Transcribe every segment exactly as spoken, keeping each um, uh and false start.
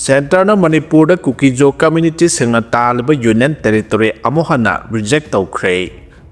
ꯁꯦꯟꯇꯔꯅ ꯃꯅꯤꯄꯨꯔꯗ ꯀꯨꯀꯤꯖꯣ ꯀꯝꯃ꯭ꯌꯨꯅꯤꯇꯤꯁꯤꯡꯅ ꯇꯥꯜꯂꯤꯕ union territory ꯑꯃꯨꯛ ꯍꯟꯅ ꯔꯤꯖꯦꯛ ꯇꯧꯈ꯭ꯔꯦ꯫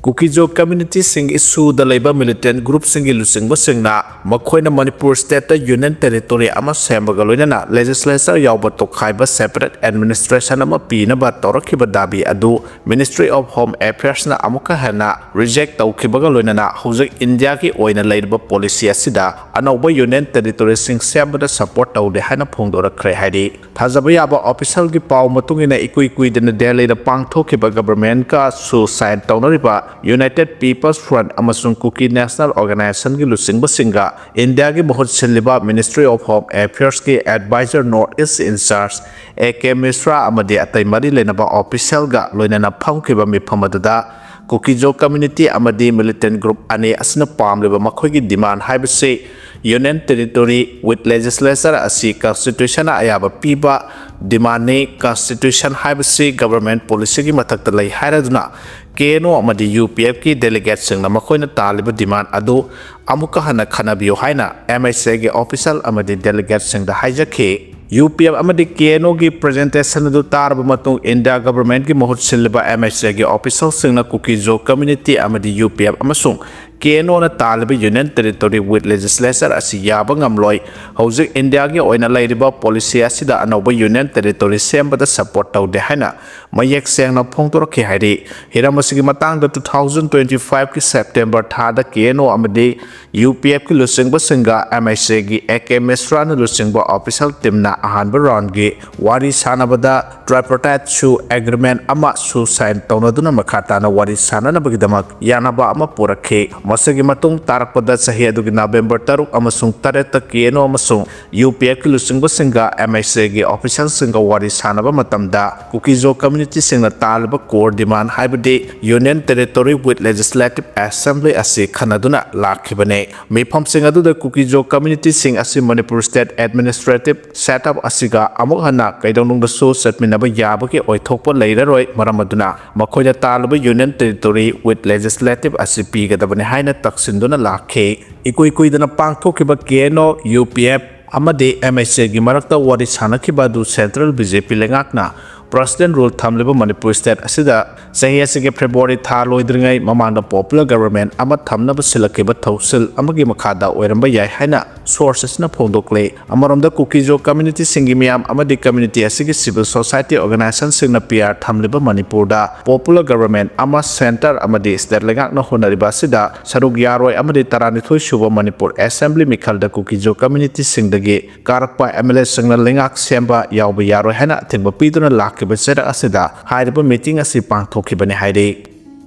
ꯀꯨꯀꯤꯖꯣ ꯀꯝꯃ꯭ꯌꯨꯅꯤꯇꯤꯁꯤꯡ ꯏꯁꯨꯗ ꯂꯩꯕ ꯃꯤꯂꯤꯇꯦꯟꯠ ꯒ꯭ꯔꯨꯞꯁꯤꯡꯒꯤ ꯂꯨꯆꯤꯡꯕꯁꯤꯡꯅ ꯃꯈꯣꯏꯅ ꯃꯅꯤꯄꯨꯔ ꯁ꯭ꯇꯦꯠꯇ ꯌꯨꯅꯤꯌꯟ ꯇꯦꯔꯤꯇꯣꯔꯤ ꯑꯃ ꯁꯦꯝꯕꯒ ꯂꯣꯏꯅꯅ ꯂꯦꯖꯤꯁꯂꯦꯆꯔ ꯌꯥꯎꯕ ꯇꯣꯈꯥꯏꯕ ꯁꯦꯄꯔꯦꯠ ꯑꯦꯗꯃꯤꯅꯤꯁꯇ꯭ꯔꯦꯁꯟ ꯑꯃ ꯄꯤꯅꯕ ꯇꯧꯔꯛꯈꯤꯕ ꯗꯥꯕꯤ ꯑꯗꯨ ꯃꯤꯅꯤꯁꯇ꯭ꯔꯤ ꯑꯣꯐ ꯍꯣꯝ ꯑꯦꯐꯤꯌꯔꯁꯅ ꯑꯃꯨꯛꯀ ꯍꯟꯅ ꯔꯤꯖꯦꯛ ꯇꯧꯈꯤꯕꯒ ꯂꯣꯏꯅꯅ ꯍꯧꯖꯤꯛ ꯏꯟꯗꯤꯌꯥꯒꯤ ꯑꯣꯏꯅ ꯂꯩꯔꯤꯕ ꯄꯣꯂꯤꯁꯤ ꯑꯁꯤꯗ ꯑꯅꯧꯕ ꯌꯨꯅꯤꯌꯟ ꯇꯦꯔꯤꯇꯣꯔꯤꯁꯤꯡ ꯁꯦꯝꯕꯗ ꯁꯄꯣꯔꯠ ꯇꯧꯗꯦ ꯍꯥꯏꯅ ꯐꯣꯡꯗꯣꯔꯛꯈ꯭ꯔꯦ ꯍꯥꯏꯔꯤ꯫ ꯊꯥꯖꯕ ꯌꯥꯕ ꯑꯣꯐꯤꯁꯤꯌꯦꯜꯒꯤ ꯄꯥꯎ ꯃꯇꯨꯡ ꯏꯟꯅ ꯏꯀꯨꯏ ꯀꯨꯏꯗꯅ ꯗꯦꯜꯂꯤꯗ ꯄꯥꯡꯊꯣꯛꯈꯤꯕ ꯒꯕꯔꯃꯦꯟꯠꯀꯁꯨ ꯁꯥꯏꯟ ꯇꯧꯅꯔꯤꯕ ꯌꯨꯅꯥꯏꯇꯦꯗ ꯄꯤꯄꯜꯁ ꯐ꯭ꯔꯟꯠ ꯑꯃꯁꯨꯡ ꯀꯨꯀꯤ ꯅꯦꯁꯅꯦꯜ ꯑꯣꯔꯒꯅꯥꯏꯖꯦꯁꯟꯒꯤ ꯂꯨꯆꯤꯡꯕꯁꯤꯡꯒ ꯏꯟꯗꯤꯌꯥꯒꯤ ꯃꯍꯨꯠ ꯁꯤꯜꯂꯤꯕ ꯃꯤꯅꯤꯁꯇ꯭ꯔꯤ ꯑꯣꯐ ꯍꯣꯝ ꯑꯦꯐꯤꯌꯔꯁꯀꯤ adviser north east incharge A K Mishra ꯑꯃꯗꯤ ꯑꯇꯩ ꯃꯔꯤ ꯂꯩꯅꯕ ꯑꯣꯐꯤꯁꯤꯌꯦꯜꯒ ꯂꯣꯏꯅꯅ ꯐꯝꯈꯤꯕ ꯃꯤꯐꯝ ꯑꯗꯨꯗ ꯀꯨꯀꯤꯖꯣ ꯀꯝꯃ꯭ꯌꯨꯅꯤꯇꯤ ꯑꯃꯗꯤ ꯃꯤꯂꯤꯇꯦꯟꯠ ꯒ꯭ꯔꯨꯞ ꯑꯅꯤ ꯑꯁꯤꯅ ꯄꯥꯝꯂꯤꯕ ꯃꯈꯣꯏꯒꯤ ꯗꯤꯃꯥꯟ ꯍꯥꯏꯕꯁꯤ ꯌꯨꯅꯤꯌꯟ ꯇꯦꯔꯤꯇꯣꯔꯤ ꯋꯤꯠ ꯂꯦꯖꯤꯁꯂꯦꯆꯔ ꯑꯁꯤ ꯀꯟꯁꯇꯤꯇ꯭ꯌꯨꯁꯟꯅ ꯑꯌꯥꯕ ꯄꯤꯕ ꯗꯤꯃꯥꯟꯅꯤ꯫ ꯀꯟꯁꯇꯤꯇ꯭ꯌꯨꯁꯟ ꯍꯥꯏꯕꯁꯤ ꯒꯕꯔꯃꯦꯟꯠ ꯄꯣꯂꯤꯁꯤꯒꯤ ꯃꯊꯛꯇ ꯂꯩ ꯍꯥꯏꯔꯗꯨꯅ ꯀꯦ ꯑꯦꯟ ꯑꯣ ꯑꯃꯗꯤ ꯌꯨ ꯄꯤ ꯑꯦꯐꯀꯤ ꯗꯦꯂꯤꯒꯦꯠꯁꯤꯡꯅ ꯃꯈꯣꯏꯅ ꯇꯥꯜꯂꯤꯕ ꯗꯤꯃꯥꯟ ꯑꯗꯨ ꯑꯃꯨꯛꯀ ꯍꯟꯅ ꯈꯟꯅꯕꯤꯌꯨ ꯍꯥꯏꯅ ꯑꯦꯝ ꯑꯩꯆ ꯑꯦꯒꯤ ꯑꯣꯐꯤꯁꯤꯌꯦꯜ ꯑꯃꯗꯤ ꯗꯦꯂꯤꯒꯦꯠꯁꯤꯡꯗ ꯍꯥꯏꯖꯈꯤ꯫ ꯌꯨ ꯄꯤ ꯑꯦꯐ ꯑꯃꯗꯤ ꯀꯦ ꯑꯦꯟ ꯑꯣꯒꯤ ꯄ꯭ꯔꯖꯦꯟꯇꯦꯁꯟ ꯑꯗꯨ ꯇꯥꯔꯕ ꯃꯇꯨꯡ ꯏꯟꯗꯤꯌꯥ ꯒꯕꯔꯃꯦꯟꯠꯀꯤ ꯃꯍꯨꯠ ꯁꯤꯜꯂꯤꯕ ꯑꯦꯝ ꯑꯩꯆ ꯑꯦꯒꯤ ꯑꯣꯐꯤꯁꯤꯌꯦꯜꯁꯤꯡꯅ ꯀꯨꯀꯤꯖꯣ ꯀꯝꯃ꯭ꯌꯨꯅꯤꯇꯤ ꯑꯃꯗꯤ ꯌꯨ ꯄꯤ ꯑꯦꯐ ꯑꯃꯁꯨꯡ ꯀꯦ N O ꯇꯥꯜꯂꯤꯕ union territory with ꯂꯦꯖꯤꯁꯂꯦꯆꯔ ꯑꯁꯤ ꯌꯥꯕ ꯉꯝꯂꯣꯏ꯫ ꯍꯧꯖꯤꯛ ꯏꯟꯗꯤꯌꯥꯒꯤ ꯑꯣꯏꯅ ꯂꯩꯔꯤꯕ ꯄꯣꯂꯤꯁꯤ ꯑꯁꯤꯗ ꯑꯅꯧꯕ ꯌꯨꯅꯤꯌꯟ ꯇꯦꯔꯤꯇꯣꯔꯤ ꯁꯦꯝꯕꯗ ꯁꯄꯣꯔꯠ ꯇꯧꯗꯦ ꯍꯥꯏꯅ ꯃꯌꯦꯛ ꯁꯦꯡꯅ ꯐꯣꯡꯗꯣꯔꯛꯈꯤ ꯍꯥꯏꯔꯤ꯫ ꯍꯤꯔꯝ ꯑꯁꯤꯒꯤ ꯃꯇꯥꯡꯗ ꯇꯨ ꯊꯥꯎꯖꯟ ꯇ꯭ꯋꯦꯟꯇꯤ ꯐꯥꯏꯚꯀꯤ ꯁꯦꯞꯇꯦꯝꯕꯔ ꯊꯥꯗ ꯀꯦ ꯑꯦꯟ ꯑꯣ ꯑꯃꯗꯤ ꯌꯨ ꯄꯤ ꯑꯦꯐꯀꯤ ꯂꯨꯆꯤꯡꯕꯁꯤꯡꯒ ꯑꯦꯝ ꯑꯩꯆ ꯑꯦꯒꯤ ꯑꯦ ꯀꯦ ꯃꯤꯁ꯭ꯔꯥꯅ ꯂꯨꯆꯤꯡꯕ ꯑꯣꯐꯤꯁꯤꯌꯦꯜ ꯇꯤꯝꯅ ꯑꯍꯥꯟꯕ ꯔꯥꯎꯟꯒꯤ ꯋꯥꯔꯤ ꯁꯥꯟꯅꯕꯗ ꯇ꯭ꯔꯥꯏꯄꯥꯔꯇꯥꯏꯠꯁꯨ ꯑꯦꯒ꯭ꯔꯤꯃꯦꯟꯠ ꯑꯃꯁꯨ ꯁꯥꯏꯟ ꯇꯧꯅꯗꯨꯅ ꯃꯈꯥ ꯇꯥꯅ ꯋꯥꯔꯤ ꯁꯥꯟꯅꯅꯕꯒꯤꯗꯃꯛ ꯌꯥꯅꯕ ꯑꯃ ꯄꯨꯔꯛꯈꯤ꯫ ꯃꯁꯤꯒꯤ ꯃꯇꯨꯡ ꯇꯥꯔꯛꯄꯗ ꯆꯍꯤ ꯑꯗꯨꯒꯤ ꯅꯕꯦꯝꯕꯔ ꯇꯔꯨꯛ ꯑꯃꯁꯨꯡ ꯇꯔꯦꯠꯇ ꯀꯦ ꯑꯦꯟ ꯑꯣ ꯑꯃꯁꯨꯡ ꯌꯨ ꯄꯤ ꯑꯦꯐꯀꯤ ꯂꯨꯆꯤꯡꯕꯁꯤꯡꯒ ꯑꯦꯝ ꯑꯩꯆ ꯑꯦꯒꯤ ꯑꯣꯐꯤꯁꯤꯌꯦꯜꯁꯤꯡꯒ ꯋꯥꯔꯤ ꯁꯥꯟꯅꯕ ꯃꯇꯝꯗ ꯀꯨꯀꯤꯖꯣ ꯀꯝꯃ꯭ꯌꯨꯅꯤꯇꯤꯁꯤꯡꯅ ꯇꯥꯜꯂꯤꯕ ꯀꯣꯔ ꯗꯤꯃꯥꯟ ꯍꯥꯏꯕꯗꯤ union territory with legislative assembly ꯑꯁꯤ ꯈꯟꯅꯗꯨꯅ ꯂꯥꯛꯈꯤꯕꯅꯤ꯫ ꯃꯤꯐꯝꯁꯤꯡ ꯑꯗꯨꯗ ꯀꯨꯀꯤꯖꯣ ꯀꯝꯃ꯭ꯌꯨꯅꯤꯇꯤꯁꯤꯡ ꯑꯁꯤ Manipur state administrative set up ꯑꯁꯤꯒ ꯑꯃꯨꯛ ꯍꯟꯅ ꯀꯩꯗꯧꯅꯨꯡꯗꯁꯨ ꯆꯠꯃꯤꯟꯅꯕ ꯌꯥꯕꯒꯤ ꯑꯣꯏꯊꯣꯛꯄ ꯂꯩꯔꯔꯣꯏ꯫ ꯃꯔꯝ ꯑꯗꯨꯅ ꯃꯈꯣꯏꯅ ꯇꯥꯜꯂꯤꯕ ꯌꯨꯅꯤꯌꯟ ꯇꯦꯔꯤꯇꯣꯔꯤ ꯋꯤꯠ ꯂꯦꯖꯤꯁꯂꯦꯇꯤꯚ ꯑꯁꯤ ꯄꯤꯒꯗꯕꯅꯤ ꯍꯥꯏꯅ ꯇꯛꯁꯤꯟꯗꯨꯅ ꯂꯥꯛꯈꯤ꯫ ꯏꯀꯨꯏ ꯀꯨꯏꯗꯅ ꯄꯥꯡꯊꯣꯛꯈꯤꯕ ꯀꯦ ꯑꯦꯟ ꯑꯣ, ꯌꯨ ꯄꯤ ꯑꯦꯐ, ꯑꯃꯗꯤ ꯑꯦꯝ ꯑꯩꯆ ꯑꯦꯒꯤ ꯃꯔꯛꯇ ꯋꯥꯔꯤ ꯁꯥꯟꯅꯈꯤꯕ ꯑꯗꯨ ꯁꯦꯟꯇ꯭ꯔꯦꯜ ꯕꯤ ꯖꯦ ꯄꯤ ꯂꯩꯉꯥꯛꯅ ꯄ꯭ꯔꯁꯤꯗꯦꯟ ꯔꯨꯜ ꯊꯝꯂꯤꯕ ꯃꯅꯤꯄꯨꯔ ꯁ꯭ꯇꯦꯠ ꯑꯁꯤꯗ ꯆꯍꯤ ꯑꯁꯤꯒꯤ ꯐꯦꯕ꯭ꯔꯨꯋꯥꯔꯤ ꯊꯥ ꯂꯣꯏꯗ꯭ꯔꯤꯉꯩ ꯃꯃꯥꯡꯗ ꯄꯣꯄꯨꯂꯔ ꯒꯕꯔꯃꯦꯟ ꯑꯃ ꯊꯝꯅꯕ ꯁꯤꯜꯂꯛꯈꯤꯕ ꯊꯧꯁꯤꯜ ꯑꯃꯒꯤ ꯃꯈꯥꯗ ꯑꯣꯏꯔꯝꯕ ꯌꯥꯏ ꯍꯥꯏꯅ ꯁꯣꯔꯁ ꯑꯁꯤꯅ ꯐꯣꯡꯗꯣꯛꯂꯦ꯫ ꯑꯃꯔꯣꯝꯗ ꯀꯨꯀꯤꯖꯣ ꯀꯝꯃ꯭ꯌꯨꯅꯤꯇꯤꯁꯤꯡꯒꯤ ꯃꯤꯌꯥꯝ ꯑꯃꯗꯤ ꯀꯝꯃ꯭ꯌꯨꯅꯤꯇꯤ ꯑꯁꯤꯒꯤ ꯁꯤꯚꯤꯜ ꯁꯣꯁꯥꯏꯇꯤ ꯑꯣꯔꯒꯅꯥꯏꯖꯦꯁꯟꯁꯤꯡꯅ ꯄꯤ ꯑꯥꯔ ꯊꯝꯂꯤꯕ ꯃꯅꯤꯄꯨꯔꯗ ꯄꯣꯄꯨꯂꯔ ꯒꯕꯔꯃꯦꯟ ꯑꯃ ꯁꯦꯟꯇꯔ ꯑꯃꯗꯤ ꯁ꯭ꯇꯦꯠ ꯂꯩꯉꯥꯛꯅ ꯍꯣꯠꯅꯔꯤꯕ ꯑꯁꯤꯗ ꯁꯔꯨꯛ ꯌꯥꯔꯣꯏ ꯑꯃꯗꯤ ꯇꯔꯥꯅꯤꯊꯣꯏ ꯁꯨꯕ ꯃꯅꯤꯄꯨꯔ ꯑꯦꯁꯦꯝꯕ꯭ꯂꯤ ꯃꯤꯈꯜꯗ ꯀꯨꯀꯤꯖꯣ ꯀꯝꯃ꯭ꯌꯨꯅꯤꯇꯤꯁꯤꯡꯗꯒꯤ ꯀꯥꯔꯛꯄ ꯑꯦꯝ ꯑꯦꯜ ꯑꯦꯁꯤꯡꯅ ꯂꯩꯉꯥꯛ ꯁꯦꯝꯕ ꯌꯥꯎꯕ ꯌꯥꯔꯣꯏ ꯍꯥꯏꯅ ꯑꯊꯤꯡꯕ ꯄꯤꯗꯨꯅ ꯂꯥꯛꯈꯤꯕ ꯆꯩꯔꯛ ꯑꯁꯤꯗ ꯍꯥꯏꯔꯤꯕ ꯃꯤꯇꯤꯡ ꯑꯁꯤ ꯄꯥꯡꯊꯣꯛꯈꯤꯕꯅꯤ ꯍꯥꯏꯔꯤ꯫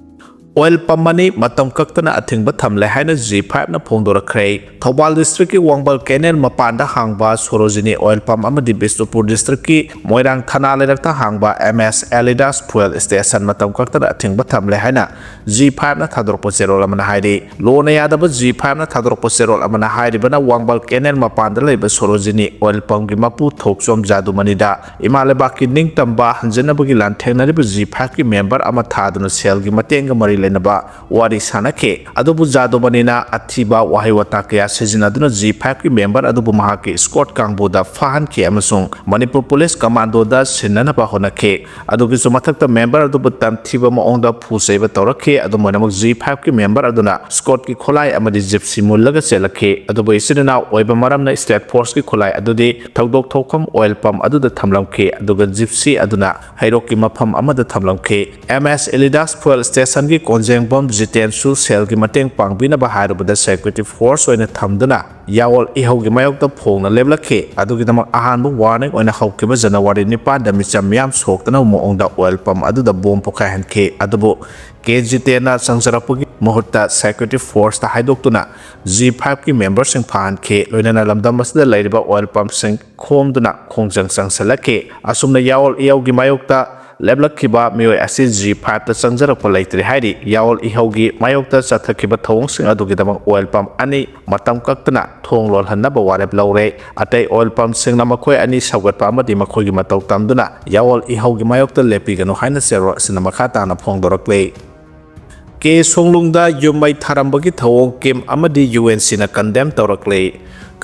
ꯑꯣꯏꯜ ꯄꯝ ꯑꯅꯤ ꯃꯇꯝ ꯀꯛꯇꯅ ꯑꯊꯤꯡꯕ ꯊꯝꯂꯦ ꯍꯥꯏꯅ ꯖꯤ ꯐꯥꯏꯚꯅ ꯐꯣꯡꯗꯣꯔꯛꯈ꯭ꯔꯦ꯫ ꯊꯧꯕꯥꯜ ꯗꯤꯁꯇ꯭ꯔꯤꯛꯀꯤ ꯋꯥꯡꯕꯜ ꯀꯦꯅꯦꯜ ꯃꯄꯥꯟꯗ ꯍꯥꯡꯕ ꯁꯣꯔꯣꯖꯤꯅꯤ ꯑꯣꯏꯜ ꯄꯝ ꯑꯃꯗꯤ ꯕꯤꯁꯅꯨꯄꯨꯔ ꯗꯤꯁꯇ꯭ꯔꯤꯛꯀꯤ ꯃꯣꯏꯔꯥꯡ ꯊꯅꯥ ꯂꯩꯔꯛꯇ ꯍꯥꯡꯕ ꯑꯦꯝ ꯑꯦꯁ ꯑꯦꯂꯤꯗꯥꯁ ꯐꯨꯑꯦꯜ ꯁ꯭ꯇꯦꯁꯟ ꯃꯇꯝ ꯀꯛꯇꯅ ꯑꯊꯤꯡꯕ ꯊꯝꯂꯦ ꯍꯥꯏꯅ ꯖꯤ ꯐꯥꯏꯚꯅ ꯊꯥꯗꯣꯔꯛꯄ ꯆꯦꯔꯣꯜ ꯑꯃꯅ ꯍꯥꯏꯔꯤ꯫ ꯂꯣꯅ ꯌꯥꯗꯕ ꯖꯤ ꯐꯥꯏꯚꯅ ꯊꯥꯗꯣꯔꯛꯄ ꯆꯦꯔꯣꯜ ꯑꯃꯅ ꯍꯥꯏꯔꯤꯕꯅ ꯋꯥꯡꯕꯜ ꯀꯦꯅꯦꯜ ꯃꯄꯥꯟꯗ ꯂꯩꯕ ꯁꯣꯔꯣꯖꯤꯅꯤ ꯑꯣꯏꯜ ꯄꯝꯒꯤ ꯃꯄꯨ ꯊꯣꯛꯆꯣꯝ ꯖꯥꯗꯨꯃꯅꯤꯗ ꯏꯃꯥ ꯂꯩꯕꯥꯛꯀꯤ ꯅꯤꯡꯇꯝꯕ ꯍꯟꯖꯅꯕꯒꯤ ꯂꯥꯟꯊꯦꯡꯅꯔꯤꯕ ꯖꯤ ꯐꯥꯏꯚꯀꯤ ꯃꯦꯝꯕꯔ ꯑꯃ ꯊꯥꯗꯨꯅ ꯁꯦꯜꯒꯤ ꯃꯇꯦꯡꯒ ꯃꯔꯤ ꯂꯩꯅꯕ ꯋꯥꯔꯤ ꯁꯥꯟꯅꯈꯤ꯫ ꯑꯗꯨꯕꯨ ꯖꯥꯗꯨꯃꯅꯤꯅ ꯑꯊꯤꯕ ꯋꯥꯍꯩ ꯋꯥꯇꯥ ꯀꯌꯥ ꯁꯤꯖꯤꯟꯅꯗꯨꯅ ꯖꯤ ꯐꯥꯏꯚꯀꯤ ꯃꯦꯝꯕꯔ ꯑꯗꯨꯕꯨ ꯃꯍꯥꯛꯀꯤ ꯏꯁꯀꯣꯔꯠ ꯀꯥꯡꯕꯨꯗ ꯐꯥꯍꯟꯈꯤ ꯑꯃꯁꯨꯡ ꯃꯅꯤꯄꯨꯔ ꯄꯨꯂꯤꯁ ꯀꯃꯥꯟꯗꯣꯗ ꯁꯤꯟꯅꯅꯕ ꯍꯣꯠꯅꯈꯤ꯫ ꯑꯗꯨꯒꯤꯁꯨ ꯃꯊꯛꯇ ꯃꯦꯝꯕꯔ ꯑꯗꯨꯕꯨ ꯇꯝꯊꯤꯕ ꯃꯑꯣꯡꯗ ꯐꯨ ꯆꯩꯕ ꯇꯧꯔꯛꯈꯤ꯫ ꯑꯗꯨꯝ ꯑꯣꯏꯅꯃꯛ ꯖꯤ ꯐꯥꯏꯚꯀꯤ ꯃꯦꯝꯕꯔ ꯑꯗꯨꯅ ꯁ꯭ꯀꯣꯠꯀꯤ ꯈꯨꯠꯂꯥꯏ ꯑꯃꯗꯤ ꯖꯤꯞꯁꯤ ꯃꯨꯜꯂꯒ ꯆꯦꯜꯂꯛꯈꯤ꯫ ꯑꯗꯨꯕꯨ ꯏꯆꯤꯟ ꯏꯅꯥꯎ ꯑꯣꯏꯕ ꯃꯔꯝꯅ ꯁ꯭ꯇꯦꯠ ꯐꯣꯔꯁꯀꯤ ꯈꯨꯠꯂꯥꯏ ꯑꯗꯨꯗꯤ ꯊꯧꯗꯣꯛ ꯊꯣꯛꯐꯝ ꯑꯣꯏꯜ ꯄꯝ ꯑꯗꯨꯗ ꯊꯝꯂꯝꯈꯤ, ꯑꯗꯨꯒ ꯖꯤꯞꯁꯤ ꯑꯗꯨꯅ ꯍꯩꯔꯣꯛꯀꯤ ꯃꯐꯝ ꯑꯃꯗ ꯊꯝꯂꯝꯈꯤ꯫ ꯑꯦꯝ ꯑꯦꯁ ꯑꯦꯂꯤꯗꯥꯁ ꯐꯨꯑꯦꯜ ꯁ꯭ꯇꯦꯁꯟꯒꯤ ꯀꯣꯟꯖꯦꯡꯕꯝ ꯖꯤꯇꯦꯟꯁꯨ ꯁꯦꯜꯒꯤ ꯃꯇꯦꯡ ꯄꯥꯡꯕꯤꯅꯕ ꯍꯥꯏꯔꯨꯕꯗ ꯁꯦꯀ꯭ꯌꯨꯔꯤꯇꯤ ꯐꯣꯔꯁ ꯑꯣꯏꯅ ꯊꯝꯗꯨꯅ ꯌꯥꯑꯣꯜ ꯏꯍꯧꯒꯤ ꯃꯥꯌꯣꯛꯇ ꯐꯣꯡꯅ ꯂꯦꯞꯂꯛꯈꯤ꯫ ꯑꯗꯨꯒꯤꯗꯃꯛ ꯑꯍꯥꯟꯕ ꯋꯥꯔꯅꯤꯡ ꯑꯣꯏꯅ ꯍꯧꯈꯤꯕ ꯖꯅꯋꯥꯔꯤ ꯅꯤꯄꯥꯟꯗ ꯃꯤꯆꯝ ꯃꯤꯌꯥꯝ ꯁꯣꯛꯇꯅꯕ ꯃꯑꯣꯡꯗ ꯑꯣꯏꯜ ꯄꯝ ꯑꯗꯨꯗ ꯕꯣꯝ ꯄꯣꯈꯥꯏꯍꯟꯈꯤ꯫ ꯑꯗꯨꯕꯨ ꯀꯦ ꯖꯤꯇꯦꯟꯅ ꯆꯪꯖꯔꯛꯄꯒꯤ ꯃꯍꯨꯠꯇ ꯁꯦꯀ꯭ꯌꯨꯔꯤꯇꯤ ꯐꯣꯔꯁꯇ ꯍꯥꯏꯗꯣꯛꯇꯨꯅ ꯖꯤ ꯐꯥꯏꯚꯀꯤ ꯃꯦꯝꯕꯔꯁꯤꯡ ꯐꯥꯍꯟꯈꯤ꯫ ꯂꯣꯏꯅꯅ ꯂꯝꯗꯝ ꯑꯁꯤꯗ ꯂꯩꯔꯤꯕ ꯑꯣꯏꯜ ꯄꯝꯁꯤꯡ ꯈꯣꯝꯗꯨꯅ ꯈꯣꯡꯖꯪ ꯆꯪꯁꯤꯜꯂꯛꯈꯤ꯫ ꯑꯁꯨꯝꯅ ꯌꯥꯑꯣꯜ ꯏꯍꯧꯒꯤ ꯃꯥꯌꯣꯛꯇ ꯂꯦꯞꯂꯛꯈꯤꯕ ꯃꯤꯑꯣꯏ ꯑꯁꯤ ꯖꯤ ꯐꯥꯏꯚꯇ ꯆꯪꯖꯔꯛꯄ ꯂꯩꯇ꯭ꯔꯤ ꯍꯥꯏꯔꯤ꯫ ꯌꯥꯑꯣꯜ ꯏꯍꯧꯒꯤ ꯃꯥꯌꯣꯛꯇ ꯆꯠꯊꯈꯤꯕ ꯊꯧꯑꯣꯡꯁꯤꯡ ꯑꯗꯨꯒꯤꯗꯃꯛ ꯑꯣꯏꯜ ꯄꯝ ꯑꯅꯤ ꯃꯇꯝ ꯀꯛꯇꯅ ꯊꯣꯡ ꯂꯣꯜꯍꯟꯅꯕ ꯋꯥꯔꯦꯞ ꯂꯧꯔꯦ꯫ ꯑꯇꯩ ꯑꯣꯏꯜ ꯄꯝꯁꯤꯡꯅ ꯃꯈꯣꯏ ꯑꯅꯤ ꯁꯧꯒꯠꯄ ꯑꯃꯗꯤ ꯃꯈꯣꯏꯒꯤ ꯃꯇꯧ ꯇꯝꯗꯨꯅ ꯌꯥꯑꯣꯜ ꯏꯍꯧꯒꯤ ꯃꯥꯌꯣꯛꯇ ꯂꯦꯞꯄꯤꯒꯅꯨ ꯍꯥꯏꯅ ꯆꯦꯔꯣꯜ ꯑꯁꯤꯅ ꯃꯈꯥ ꯇꯥꯅ ꯐꯣꯡꯗꯣꯔꯛꯂꯤ꯫ ꯀꯦ ꯁꯣꯡꯂꯨꯡꯗ ꯌꯨꯝ ꯃꯩ ꯊꯥꯔꯝꯕꯒꯤ ꯊꯧꯑꯣꯡ ꯀꯤꯝ ꯑꯃꯗꯤ ꯌꯨ ꯑꯦꯟ ꯁꯤꯅ ꯀꯟꯗꯦꯝ ꯇꯧꯔꯛꯂꯦ꯫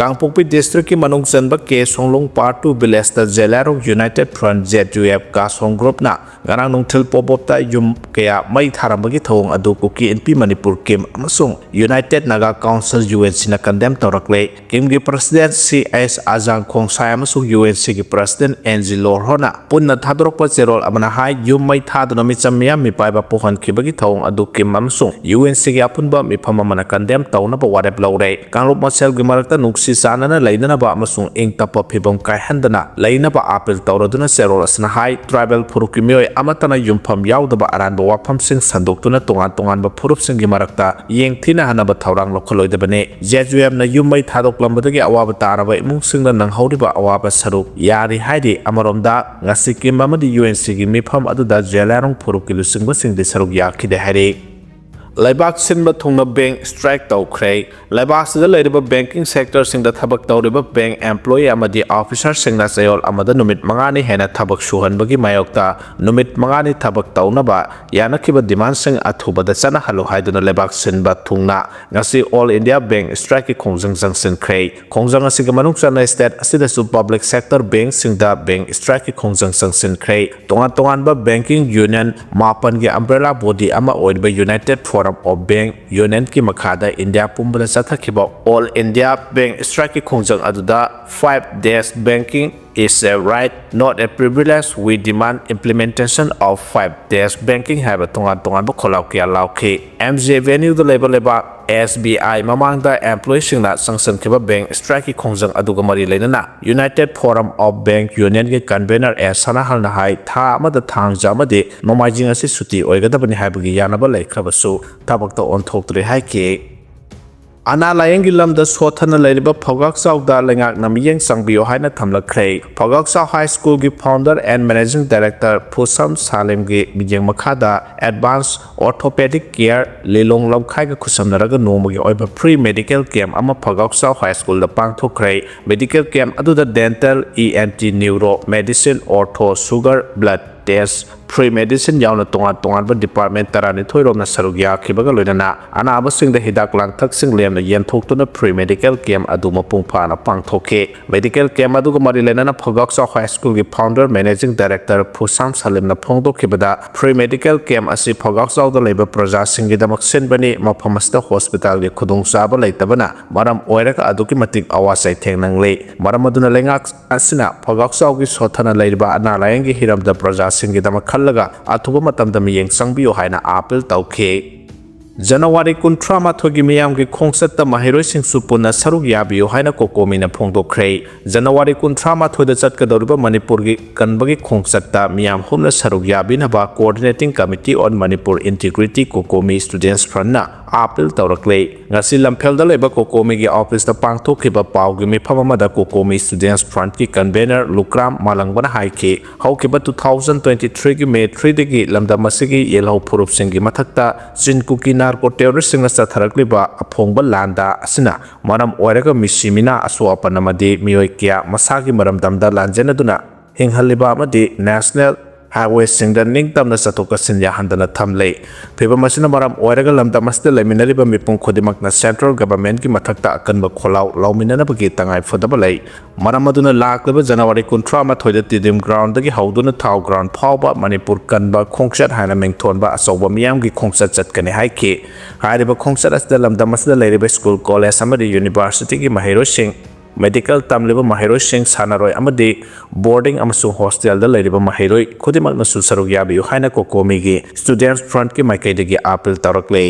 ꯀꯥꯡꯄꯣꯛꯄꯤ district ꯀꯤ ꯃꯅꯨꯡ ꯆꯟꯕ ꯀꯦ ꯁꯣꯡꯂꯣꯡ Part two village ꯇ ꯖꯦꯂꯥꯏꯔꯣꯡ United Front, Z U F, ꯒꯥꯁꯣꯡ group ꯅ ꯉꯔꯥꯡ ꯅꯨꯡꯊꯤꯜ ꯄꯣꯕꯣꯞꯇ ꯌꯨꯝ ꯀꯌꯥ ꯃꯩ ꯊꯥꯔꯝꯕꯒꯤ ꯊꯧꯑꯣꯡ ꯑꯗꯨ ꯀꯨꯀꯤ ꯏꯟꯄꯤ ꯃꯅꯤꯄꯨꯔ ꯀꯤꯝ ꯑꯃꯁꯨꯡ United Naga Council, U N C, ꯅ condemn ꯇꯧꯔꯛꯂꯦ꯫ ꯀꯤꯝꯒꯤ president C S ꯑꯖꯥꯡ ꯈꯣꯡꯁꯥꯏ ꯑꯃꯁꯨꯡ U N C ꯒꯤ president ꯑꯦꯟ ꯖꯤ ꯂꯣꯔꯍꯣꯅ ꯄꯨꯟꯅ ꯊꯥꯗꯣꯔꯛꯄ ꯆꯦꯔꯣꯜ ꯑꯃꯅ ꯍꯥꯏ, ꯌꯨꯝ ꯃꯩ ꯊꯥꯗꯨꯅ ꯃꯤꯆꯝ ꯃꯤꯌꯥꯝ ꯃꯤꯄꯥꯏꯕ ꯄꯣꯛꯍꯟꯈꯤꯕꯒꯤ ꯊꯧꯑꯣꯡ ꯑꯗꯨ ꯀꯤꯝ ꯑꯃꯁꯨꯡ U N C ꯒꯤ ꯑꯄꯨꯟꯕ ꯃꯤꯐꯝ ꯑꯃꯅ condemn ꯇꯧꯅꯕ ꯋꯥꯔꯦꯞ ꯂꯧꯔꯦ꯫ ꯀꯥꯡꯂꯨꯞ ꯃꯁꯦꯜꯒꯤ ꯃꯔꯛꯇ ꯅꯨꯡꯁꯤ ꯆꯥꯟꯅꯅ ꯂꯩꯅꯅꯕ ꯑꯃꯁꯨꯡ ꯏꯪ ꯇꯞꯄ ꯐꯤꯕꯝ ꯀꯥꯏꯍꯟꯗꯅ ꯂꯩꯅꯕ appeal ꯇꯧꯔꯗꯨꯅ ꯆꯦꯔꯣꯜ ꯑꯁꯤꯅ ꯍꯥꯏ, tribal ꯐꯨꯔꯨꯞꯀꯤ ꯃꯤꯑꯣꯏ ꯑꯃꯠꯇꯅ ꯌꯨꯝꯐꯝ ꯌꯥꯎꯗꯕ ꯑꯔꯥꯟꯕ ꯋꯥꯐꯝꯁꯤꯡ ꯁꯟꯗꯣꯛꯇꯨꯅ ꯇꯣꯉꯥꯟ ꯇꯣꯉꯥꯟꯕ ꯐꯨꯔꯨꯞꯁꯤꯡꯒꯤ ꯃꯔꯛꯇ ꯌꯦꯡꯊꯤꯅꯍꯟꯅꯕ ꯊꯧꯔꯥꯡ ꯂꯧꯈꯠꯂꯣꯏꯗꯕꯅꯤ꯫ Z U F ꯅ ꯌꯨꯝ ꯃꯩ ꯊꯥꯗꯣꯛꯂꯝꯕꯗꯒꯤ ꯑꯋꯥꯕ ꯇꯥꯔꯕ ꯏꯃꯨꯡꯁꯤꯡꯗ ꯅꯪꯍꯧꯔꯤꯕ ꯑꯋꯥꯕ ꯁꯔꯨꯛ ꯌꯥꯔꯤ ꯍꯥꯏꯔꯤ꯫ ꯑꯃꯔꯣꯝꯗ, ꯉꯁꯤ ꯀꯤꯝ ꯑꯃꯗꯤ U N C ꯒꯤ ꯃꯤꯐꯝ ꯑꯗꯨꯗ ꯖꯦꯂꯥꯏꯔꯣꯡ ꯐꯨꯔꯨꯞꯀꯤ ꯂꯨꯆꯤꯡꯕꯁꯤꯡꯗꯤ ꯁꯔꯨꯛ ꯌꯥꯈꯤꯗꯦ ꯍꯥꯏꯔꯤ꯫ ꯂꯩꯕꯥꯛ ꯁꯤꯟꯕ ꯊꯨꯡꯅ bank strike ꯇꯧꯈ꯭ꯔꯦ꯫ ꯂꯩꯕꯥꯛꯁꯤꯗ ꯂꯩꯔꯤꯕ banking sector ꯁꯤꯡꯗ ꯊꯕꯛ ꯇꯧꯔꯤꯕ bank employee ꯑꯃꯗꯤ officer ꯁꯤꯡꯅ ꯆꯌꯣꯜ ꯑꯃꯗ ꯅꯨꯃꯤꯠ ꯃꯉꯥꯅꯤ ꯍꯦꯟꯅ ꯊꯕꯛ ꯁꯨꯍꯟꯕꯒꯤ ꯃꯥꯌꯣꯛꯇ ꯅꯨꯃꯤꯠ ꯃꯉꯥꯅꯤ ꯊꯕꯛ ꯇꯧꯅꯕ ꯌꯥꯅꯈꯤꯕ demand ꯁꯤꯡ ꯑꯊꯨꯕꯗ ꯆꯠꯅꯍꯜꯂꯨ ꯍꯥꯏꯗꯨꯅ ꯂꯩꯕꯥꯛ ꯁꯤꯟꯕ ꯊꯨꯡꯅ ꯉꯁꯤ All India Bank Strike ꯀꯤ ꯈꯣꯡꯖꯪ ꯆꯪꯁꯤꯟꯈ꯭ꯔꯦ꯫ ꯈꯣꯡꯖꯪ ꯑꯁꯤꯒꯤ ꯃꯅꯨꯡ ꯆꯟꯅ state ꯑꯁꯤꯗꯁꯨ public sector bank ꯁꯤꯡꯗ bank strike ꯀꯤ ꯈꯣꯡꯖꯪ ꯆꯪꯁꯤꯟꯈ꯭ꯔꯦ꯫ ꯇꯣꯉꯥꯟ ꯇꯣꯉꯥꯟꯕ banking union ꯃꯥꯄꯟꯒꯤ umbrella body ꯑꯃ ꯑꯣꯏꯔꯤꯕ United Forum of Bank Union ꯀꯤ ꯃꯈꯥꯗ ꯏꯟꯗꯤꯌꯥ ꯄꯨꯝꯕꯗ ꯆꯠꯊꯈꯤꯕ All India Bank Strike ꯀꯤ ꯈꯣꯡꯖꯪ ꯑꯗꯨꯗ "Five days banking is a right, not a privilege. We demand implementation of five days banking" ꯍꯥꯏꯕ ꯇꯣꯉꯥꯟ ꯇꯣꯉꯥꯟꯕ ꯈꯣꯜꯂꯥꯎ ꯀꯌꯥ ꯂꯥꯎꯈꯤ꯫ M G Avenue ꯗ ꯂꯩꯕ ꯂꯩꯕꯥꯛ S B I ꯃꯃꯥꯡꯗ employee ꯁꯤꯡꯅ ꯆꯪꯁꯤꯟꯈꯤꯕ bank strike ꯀꯤ ꯈꯣꯡꯖꯪ ꯑꯗꯨꯒ ꯃꯔꯤ ꯂꯩꯅꯅ United Forum of Bank Union ꯒꯤ convener ꯑꯦꯁ ꯁꯅꯥꯍꯜꯅ ꯍꯥꯏ, ꯊꯥ ꯑꯃꯗ ꯊꯥꯡꯖ ꯑꯃꯗꯤ ꯅꯣꯡꯃꯥꯏꯖꯤꯡ ꯑꯁꯤ ꯁꯨꯇꯤ ꯑꯣꯏꯒꯗꯕꯅꯤ ꯍꯥꯏꯕꯒꯤ ꯌꯥꯅꯕ ꯂꯩꯈ꯭ꯔꯕꯁꯨ ꯊꯕꯛꯇ ꯑꯣꯟꯊꯣꯛꯇ꯭ꯔꯤ ꯍꯥꯏꯈꯤ꯫ ꯑꯅꯥ ꯂꯥꯌꯦꯡꯒꯤ ꯂꯝꯗ ꯁꯣꯠꯊꯅ ꯂꯩꯔꯤꯕ ꯐꯧꯒꯥꯛꯆꯥꯎꯗ ꯂꯩꯉꯥꯛꯅ ꯃꯤꯠꯌꯦꯡ ꯆꯪꯕꯤꯌꯨ ꯍꯥꯏꯅ ꯊꯝꯂꯛꯈ꯭ꯔꯦ꯫ ꯐꯧꯒꯥꯛꯆꯥꯎ High School ꯒꯤ founder and managing director ꯐꯨꯁꯝ ꯁꯥꯂꯤꯝꯒꯤ ꯃꯤꯠꯌꯦꯡ ꯃꯈꯥꯗ advance orthopedic care ꯂꯤꯂꯣꯡ ꯂꯝꯈꯥꯏꯒ ꯈꯨꯠꯁꯝꯅꯔꯒ ꯅꯣꯡꯃꯒꯤ ꯑꯣꯏꯕ free medical camp ꯑꯃ ꯐꯧꯒꯥꯛꯆꯥꯎ High School ꯗ ꯄꯥꯡꯊꯣꯛꯈ꯭ꯔꯦ꯫ Medical camp ꯑꯗꯨꯗ dental, E N T, neuro, medicine, ortho, sugar, blood test, Free medicine ꯌꯥꯎꯅ ꯇꯣꯉꯥꯟ ꯇꯣꯉꯥꯟꯕ department ꯇꯔꯥꯅꯤꯊꯣꯏ ꯔꯣꯝꯅ ꯁꯔꯨꯛ ꯌꯥꯈꯤꯕꯒ ꯂꯣꯏꯅꯅ ꯑꯅꯥꯕꯁꯤꯡꯗ ꯍꯤꯗꯥꯛ ꯂꯥꯡꯊꯛꯁꯤꯡ ꯂꯦꯝꯅ ꯌꯦꯟꯊꯣꯛꯇꯨꯅ free medical camp ꯑꯗꯨ ꯃꯄꯨꯡ ꯐꯥꯅ ꯄꯥꯡꯊꯣꯛꯈꯤ꯫ Medical camp ꯑꯗꯨꯒ ꯃꯔꯤ ꯂꯩꯅꯅ ꯐꯒꯥꯛꯆꯥꯎ High School ꯒꯤ founder managing director ꯐꯨꯁꯥꯝ ꯁꯂꯤꯝꯅ ꯐꯣꯡꯗꯣꯛꯈꯤꯕꯗ, free medical camp ꯑꯁꯤ ꯐꯒꯥꯛꯆꯥꯎꯗ ꯂꯩꯕ ꯄ꯭ꯔꯖꯥꯁꯤꯡꯒꯤꯗꯃꯛ ꯁꯤꯟꯕꯅꯤ꯫ ꯃꯐꯝ ꯑꯁꯤꯗ hospital ꯒꯤ ꯈꯨꯗꯣꯡꯆꯥꯕ ꯂꯩꯇꯕꯅ ꯃꯔꯝ ꯑꯣꯏꯔꯒ ꯑꯗꯨꯛꯀꯤ ꯃꯇꯤꯛ ꯑꯋꯥ ꯆꯩꯊꯦꯡ ꯅꯪꯂꯤ꯫ ꯃꯔꯝ ꯑꯗꯨꯅ ꯂꯩꯉꯥꯛ ꯑꯁꯤꯅ ꯐꯒꯥꯛꯆꯥꯎꯒꯤ ꯁꯣꯠꯊꯅ ꯂꯩꯔꯤꯕ ꯑꯅꯥ ꯂꯥꯌꯦꯡꯒꯤ ꯍꯤꯔꯝꯗ ꯄ꯭ꯔꯖꯥꯁꯤꯡꯒꯤꯗꯃꯛ ꯈꯜꯂꯒ ꯑꯊꯨꯕ ꯃꯇꯝꯗ ꯃꯤꯠꯌꯦꯡ ꯆꯪꯕꯤꯌꯨ ꯍꯥꯏꯅ appeal ꯇꯧꯈꯤ꯫ ꯖꯅꯋꯥꯔꯤ ꯀꯨꯟꯊ꯭ꯔꯥ ꯃꯥꯊꯣꯏꯒꯤ ꯃꯤꯌꯥꯝꯒꯤ ꯈꯣꯡꯆꯠꯇ ꯃꯍꯩꯔꯣꯏꯁꯤꯡꯁꯨ ꯄꯨꯟꯅ ꯁꯔꯨꯛ ꯌꯥꯕꯤꯌꯨ ꯍꯥꯏꯅ ꯀꯣꯀꯣꯃꯤꯅ ꯐꯣꯡꯗꯣꯛꯈ꯭ꯔꯦ꯫ ꯖꯅꯋꯥꯔꯤ ꯀꯨꯟꯊ꯭ꯔꯥ ꯃꯥꯊꯣꯏꯗ ꯆꯠꯀꯗꯧꯔꯤꯕ ꯃꯅꯤꯄꯨꯔꯒꯤ ꯀꯟꯕꯒꯤ ꯈꯣꯡꯆꯠꯇ ꯃꯤꯌꯥꯝ ꯍꯨꯝꯅ ꯁꯔꯨꯛ ꯌꯥꯕꯤꯅꯕ Coordinating Committee on Manipur Integrity COCOMI Students Front ꯅ appeal ꯇꯧꯔꯛꯂꯦ꯫ ꯉꯁꯤ ꯂꯝꯐꯦꯜꯗ ꯂꯩꯕ ꯀꯣꯀꯣꯃꯤꯒꯤ office ꯇ ꯄꯥꯡꯊꯣꯛꯈꯤꯕ ꯄꯥꯎꯒꯤ ꯃꯤꯐꯝ ꯑꯃꯗ ꯀꯣꯀꯣꯃꯤ Students Front ꯀꯤ convener ꯂꯨꯀ꯭ꯔꯥꯝ ꯃꯥꯂꯪꯕꯅ ꯍꯥꯏꯈꯤ, ꯍꯧꯈꯤꯕ two thousand twenty-three ꯒꯤ May three ꯗꯒꯤ ꯂꯝꯗꯝ ꯑꯁꯤꯒꯤ ꯌꯦꯜꯍꯧ ꯐꯨꯔꯨꯞꯁꯤꯡꯒꯤ ꯃꯊꯛꯇ ꯆꯤꯟ ꯀꯨꯀꯤ narco terrorist ꯁꯤꯡꯅ ꯆꯠꯊꯔꯛꯂꯤꯕ ꯑꯐꯣꯡꯕ ꯂꯥꯟꯗꯥ ꯑꯁꯤꯅ ꯃꯔꯝ ꯑꯣꯏꯔꯒ ꯃꯤꯁꯤ ꯃꯤꯅꯥ, ꯑꯁꯣꯛ ꯑꯄꯟ ꯑꯃꯗꯤ ꯃꯤꯑꯣꯏ ꯀꯌꯥ ꯃꯁꯥꯒꯤ ꯃꯔꯝꯗꯝꯗ ꯂꯥꯟꯖꯦꯟꯅꯗꯨꯅ ꯍꯤꯡꯍꯜꯂꯤꯕ ꯑꯃꯗꯤ national highway ꯁꯤꯡꯗ ꯅꯤꯡꯇꯝꯅ ꯆꯠꯊꯣꯛ ꯆꯠꯁꯤꯟ ꯌꯥꯍꯟꯗꯅ ꯊꯝꯂꯦ꯫ ꯐꯤꯚꯝ ꯑꯁꯤꯅ ꯃꯔꯝ ꯑꯣꯏꯔꯒ ꯂꯝꯗꯝ ꯑꯁꯤꯗ ꯂꯩꯃꯤꯟꯅꯔꯤꯕ ꯃꯤꯄꯨꯝ ꯈꯨꯗꯤꯡꯃꯛꯅ central government ꯀꯤ ꯃꯊꯛꯇ ꯑꯀꯟꯕ ꯈꯣꯜꯂꯥꯎ ꯂꯥꯎꯃꯤꯟꯅꯅꯕꯒꯤ ꯇꯉꯥꯏ ꯐꯗꯕ ꯂꯩ꯫ ꯃꯔꯝ ꯑꯗꯨꯅ ꯂꯥꯛꯂꯤꯕ ꯖꯅꯋꯥꯔꯤ ꯀꯨꯟꯊ꯭ꯔꯥ ꯃꯥꯊꯣꯏꯗ Tedim ground ꯗꯒꯤ ꯍꯧꯗꯨꯅ Thao ground ꯐꯥꯎꯕ ꯃꯅꯤꯄꯨꯔ ꯀꯟꯕ ꯈꯣꯡꯆꯠ ꯍꯥꯏꯅ ꯃꯤꯡꯊꯣꯟꯕ ꯑꯆꯧꯕ ꯃꯤꯌꯥꯝꯒꯤ ꯈꯣꯡꯆꯠ ꯆꯠꯀꯅꯤ ꯍꯥꯏꯈꯤ꯫ ꯍꯥꯏꯔꯤꯕ ꯈꯣꯡꯆꯠ ꯑꯁꯤꯗ ꯂꯝꯗꯝ ꯑꯁꯤꯗ ꯂꯩꯔꯤꯕ school, college ꯑꯃꯗꯤ university ꯒꯤ ꯃꯍꯩꯔꯣꯏꯁꯤꯡ, medical ꯇꯝꯂꯤꯕ ꯃꯍꯩꯔꯣꯏꯁꯤꯡ, ꯁꯥꯟꯅꯔꯣꯏ ꯑꯃꯗꯤ boarding ꯑꯃꯁꯨꯡ hostel ꯗ ꯂꯩꯔꯤꯕ ꯃꯍꯩꯔꯣꯏ ꯈꯨꯗꯤꯡꯃꯛꯅꯁꯨ ꯁꯔꯨꯛ ꯌꯥꯕꯤꯌꯨ ꯍꯥꯏꯅ ꯀꯣꯀꯣꯃꯤꯒꯤ Students Front ꯀꯤ ꯃꯥꯏꯀꯩꯗꯒꯤ appeal ꯇꯧꯔꯛꯂꯦ꯫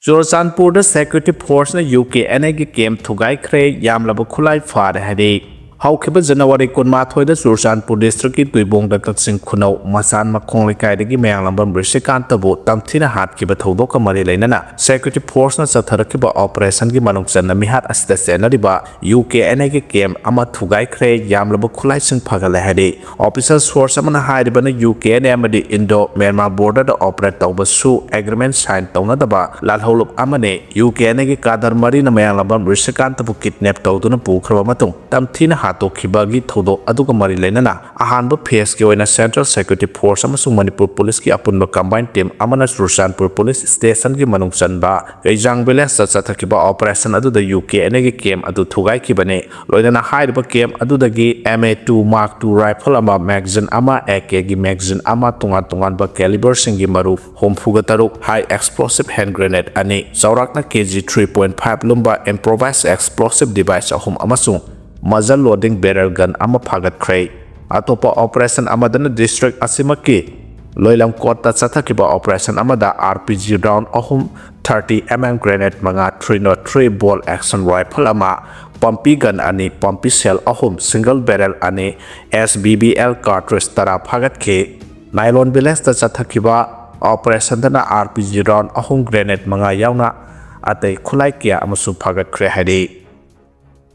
ꯆꯨꯔꯆꯥꯟꯄꯨꯔꯗ security force ꯅ U K N A ꯒꯤ camp ꯊꯨꯒꯥꯏꯈ꯭ꯔꯦ, ꯌꯥꯝꯂꯕ ꯈꯨꯠꯂꯥꯏ ꯐꯥꯔꯦ ꯍꯥꯏꯔꯦ꯫ ꯍꯧꯈꯤꯕ ꯖꯅꯋꯥꯔꯤ ꯀꯨꯟꯃꯥꯊꯣꯏꯗ ꯆꯨꯔꯆꯥꯟꯄꯨꯔ district ꯀꯤ ꯇꯨꯏꯕꯣꯡꯗ ꯀꯛꯆꯤꯡ ꯈꯨꯅꯧ ꯃꯆꯥꯟ ꯃꯈꯣꯡ ꯂꯩꯀꯥꯏꯗꯒꯤ ꯃꯌꯥꯡꯂꯥꯝꯕꯝ ꯔꯤꯁꯤꯀꯥꯟꯇꯕꯨ ꯇꯝꯊꯤꯅ ꯍꯥꯠꯈꯤꯕ ꯊꯧꯗꯣꯛꯀ ꯃꯔꯤ ꯂꯩꯅꯅ security force ꯅ ꯆꯠꯊꯔꯛꯈꯤꯕ operation ꯒꯤ ꯃꯅꯨꯡ ꯆꯟꯅ ꯃꯤꯍꯥꯠ ꯑꯁꯤꯗ ꯆꯦꯟꯅꯔꯤꯕ U K N A ꯒꯤ camp ꯑꯃ ꯊꯨꯒꯥꯏꯈ꯭ꯔꯦ, ꯌꯥꯝꯂꯕ ꯈꯨꯠꯂꯥꯏꯁꯤꯡ ꯐꯒꯠꯂꯦ ꯍꯥꯏꯔꯤ꯫ Official source ꯑꯃꯅ ꯍꯥꯏꯔꯤꯕꯅ U K N A ꯑꯃꯗꯤ Indo Myanmar border ꯗ operate ꯇꯧꯕꯁꯨ agreement sign ꯇꯧꯅꯗꯕ ꯂꯥꯜꯍꯧꯂꯨꯞ ꯑꯃꯅꯤ꯫ U K N A ꯒꯤ cadre ꯃꯔꯤꯅ ꯃꯌꯥꯡꯂꯥꯝꯕꯝ ꯔꯤꯁꯤꯀꯥꯟꯇꯕꯨ kidnap ꯇꯧꯗꯨꯅ ꯄꯨꯈ꯭ꯔꯕ ꯃꯇꯨꯡ ꯇꯝꯊꯤꯅ ꯍꯥꯠꯇꯣꯛꯈꯤꯕꯒꯤ ꯊꯧꯗꯣꯛ ꯑꯗꯨꯒ ꯃꯔꯤ ꯂꯩꯅꯅ ꯑꯍꯥꯟꯕ ꯐꯦꯁꯀꯤ ꯑꯣꯏꯅ Central Security Force ꯑꯃꯁꯨꯡ ꯃꯅꯤꯄꯨꯔ ꯄꯨꯂꯤꯁꯀꯤ ꯑꯄꯨꯟꯕ combined team ꯑꯃꯅ ꯆꯨꯔꯆꯥꯟꯄꯨꯔ ꯄꯨꯂꯤꯁ ꯁ꯭ꯇꯦꯁꯟꯒꯤ ꯃꯅꯨꯡ ꯆꯟꯕ ꯀꯩꯖꯥꯡ ꯚꯤꯂꯦꯖꯇ ꯆꯠꯊꯈꯤꯕ operation ꯑꯗꯨꯗ ꯌꯨ ꯀꯦ ꯑꯦꯟ ꯑꯦꯒꯤ camp ꯑꯗꯨ ꯊꯨꯒꯥꯏꯈꯤꯕꯅꯤ꯫ ꯂꯣꯏꯅꯅ ꯍꯥꯏꯔꯤꯕ camp ꯑꯗꯨꯗꯒꯤ M A two Mark two rifle ꯑꯃ, magazine ꯑꯃ, A Kꯒꯤ magazine ꯑꯃ, ꯇꯣꯉꯥꯟ ꯇꯣꯉꯥꯟꯕ caliberꯁꯤꯡꯒꯤ ꯃꯔꯨ ꯍꯨꯝꯐꯨꯒ ꯇꯔꯨꯛ, high explosive hand grenade ꯑꯅꯤ, ꯆꯥꯎꯔꯥꯛꯅ K G three point five ꯂꯨꯝꯕ improvised explosive device ꯑꯍꯨꯝ ꯑꯃꯁꯨꯡ muzzle loading barrel gun ꯑꯃ ꯐꯥꯒꯠꯈ꯭ꯔꯦ꯫ ꯑꯇꯣꯞꯄ operation ꯑꯃꯗꯅ district ꯑꯁꯤꯃꯛꯀꯤ ꯂꯣꯏꯂꯝ ꯀꯣꯠꯇ ꯆꯠꯊꯈꯤꯕ operation ꯑꯃꯗ R P G round ꯑꯍꯨꯝ, thirty M M grenade ꯃꯉꯥ, three nought three bolt action rifle ꯑꯃ, pump gun ꯑꯅꯤ, pump shell ꯑꯍꯨꯝ, single barrel ꯑꯅꯤ, S B B L cartridge ꯇꯔꯥ ꯐꯥꯒꯠꯈꯤ꯫ ꯅꯥꯏꯂꯣꯟ ꯚꯤꯂꯦꯖꯇ ꯆꯠꯊꯈꯤꯕ operationꯗꯅ R P G round ꯑꯍꯨꯝ, grenade ꯃꯉꯥ ꯌꯥꯎꯅ ꯑꯇꯩ ꯈꯨꯠꯂꯥꯏ ꯀꯌꯥ ꯑꯃꯁꯨ ꯐꯥꯒꯠꯈ꯭ꯔꯦ ꯍꯥꯏꯔꯤ꯫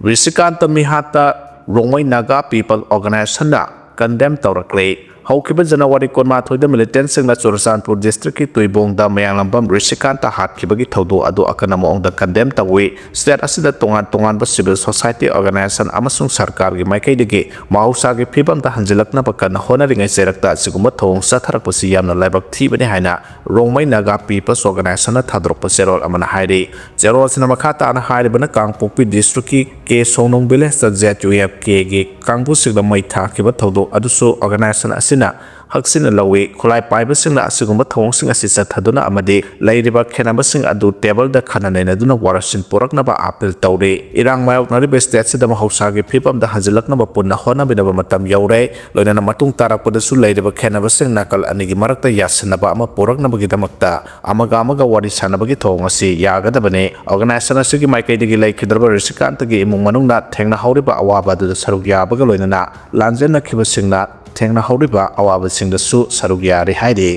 ꯔꯤꯁꯤꯀꯥꯟꯇ ꯃꯤꯍꯥꯠꯇ ꯔꯣꯡꯃꯩ ꯅꯥꯒꯥ ꯄꯤꯄꯜ ꯑꯣꯔꯒꯅꯥꯏꯖꯦꯁꯟꯅ condemn ꯇꯧꯔꯛꯂꯦ꯫ ꯍꯧꯈꯤꯕ ꯖꯅꯋꯥꯔꯤ ꯀꯨꯟꯃꯥꯊꯣꯏꯗ militantꯁꯤꯡꯅ ꯆꯨꯔꯆꯥꯟꯄꯨꯔ districtꯀꯤ ꯇꯨꯏꯕꯣꯡꯗ ꯃꯌꯥꯡꯂꯝꯕꯝ ꯔꯤꯁꯤꯀꯥꯟꯇ ꯍꯥꯠꯈꯤꯕꯒꯤ ꯊꯧꯗꯣꯛ ꯑꯗꯨ ꯑꯀꯟꯕ ꯃꯑꯣꯡꯗ condemn ꯇꯧꯏ꯫ State ꯑꯁꯤꯗ ꯇꯣꯉꯥꯟ ꯇꯣꯉꯥꯟꯕ civil society organization ꯑꯃꯁꯨꯡ ꯁꯔꯀꯥꯔꯒꯤ ꯃꯥꯏꯀꯩꯗꯒꯤ ꯃꯍꯧꯁꯥꯒꯤ ꯐꯤꯕꯝꯗ ꯍꯟꯖꯤꯜꯂꯛꯅꯕ ꯀꯟꯅ ꯍꯣꯠꯅꯔꯤꯉꯩ ꯆꯩꯔꯛꯇ ꯑꯁꯤꯒꯨꯝꯕ ꯊꯧꯑꯣꯡ ꯆꯠꯊꯔꯛꯄꯁꯤ ꯌꯥꯝꯅ ꯂꯥꯏꯕꯛ ꯊꯤꯕꯅꯤ ꯍꯥꯏꯅ ꯔꯣꯡꯃꯩ ꯅꯥꯒꯥ ꯄꯤꯄꯜꯁ ꯑꯣꯔꯒꯅꯥꯏꯖꯦꯁꯟꯅ ꯊꯥꯗꯣꯔꯛꯄ ꯆꯦꯔꯣꯜ ꯑꯃꯅ ꯍꯥꯏꯔꯤ꯫ ꯆꯦꯔꯣꯜ ꯑꯁꯤꯅ ꯃꯈꯥ ꯇꯥꯅ ꯍꯥꯏꯔꯤꯕꯅ ꯀꯥꯡꯄꯣꯛꯄꯤ districtꯀꯤ ꯀꯦ ꯁꯣꯡꯅꯨꯡ ꯚꯤꯂꯦꯖꯇ ꯖꯦꯠ ꯌꯨ ꯑꯦꯐ ꯀꯦꯒꯤ ꯀꯥꯡꯕꯨꯁꯤꯡꯗ ꯃꯩ ꯊꯥꯈꯤꯕ ꯊꯧꯗꯣꯛ ꯑꯗꯨꯁꯨ ꯑꯣꯔꯒꯅꯥꯏꯖꯦꯁꯟ ꯑꯁꯤꯅ ꯍꯛꯆꯤꯟꯅ ꯂꯧꯏ꯫ ꯈꯨꯠꯂꯥꯏ ꯄꯥꯏꯕꯁꯤꯡꯅ ꯑꯁꯤꯒꯨꯝꯕ ꯊꯧꯑꯣꯡꯁꯤꯡ ꯑꯁꯤ ꯆꯠꯊꯗꯨꯅ ꯑꯃꯗꯤ ꯂꯩꯔꯤꯕ ꯈꯦꯠꯅꯕꯁꯤꯡ ꯑꯗꯨ ꯇꯦꯕꯜꯗ ꯈꯟꯅ ꯅꯩꯅꯗꯨꯅ ꯋꯥꯔꯣꯏꯁꯤꯟ ꯄꯨꯔꯛꯅꯕ ꯑꯥꯄꯤꯜ ꯇꯧꯔꯤ꯫ ꯏꯔꯥꯡ ꯃꯥꯌꯣꯛꯅꯔꯤꯕ stateꯁꯤꯗ ꯃꯍꯧꯁꯥꯒꯤ ꯐꯤꯕꯝꯗ ꯍꯟꯖꯤꯜꯂꯛꯅꯕ ꯄꯨꯟꯅ ꯍꯣꯠꯅꯃꯤꯟꯅꯕ ꯃꯇꯝ ꯌꯧꯔꯦ꯫ ꯂꯣꯏꯅꯅ ꯃꯇꯨꯡ ꯇꯥꯔꯛꯄꯗꯁꯨ ꯂꯩꯔꯤꯕ ꯈꯦꯠꯅꯕꯁꯤꯡ ꯅꯥꯀꯜ ꯑꯅꯤꯒꯤ ꯃꯔꯛꯇ ꯌꯥꯁꯤꯟꯅꯕ ꯑꯃ ꯄꯨꯔꯛꯅꯕꯒꯤꯗꯃꯛꯇ ꯑꯃꯒ ꯑꯃꯒ ꯋꯥꯔꯤ ꯁꯥꯅꯕꯒꯤ ꯊꯧꯑꯣꯡ ꯑꯁꯤ ꯌꯥꯒꯗꯕꯅꯤ꯫ ꯑꯣꯔꯒꯅꯥꯏꯖꯦꯁꯟ ꯑꯁꯤꯒꯤ ꯃꯥꯏꯀꯩꯗꯒꯤ ꯂꯩꯈꯤꯗ꯭ꯔꯕ ꯔꯤꯁꯤꯀꯥꯟꯇꯒꯤ ꯏꯃꯨꯡ ꯃꯅꯨꯡꯅ ꯊꯦꯡꯅꯍꯧꯔꯤꯕ ꯑꯋꯥꯕ ꯑꯗꯨꯗ ꯁꯔꯨꯛ ꯌꯥꯕꯒ ꯂꯣꯏꯅꯅ ꯂꯥꯟꯖꯦꯟꯅꯈꯤꯕꯁꯤꯡꯅ ꯊꯦꯡꯅꯍꯧꯔꯤꯕ ꯑꯋꯥꯕꯁꯤꯡꯗꯁꯨ ꯁꯔꯨꯛ ꯌꯥꯔꯤ ꯍꯥꯏꯔꯤ꯫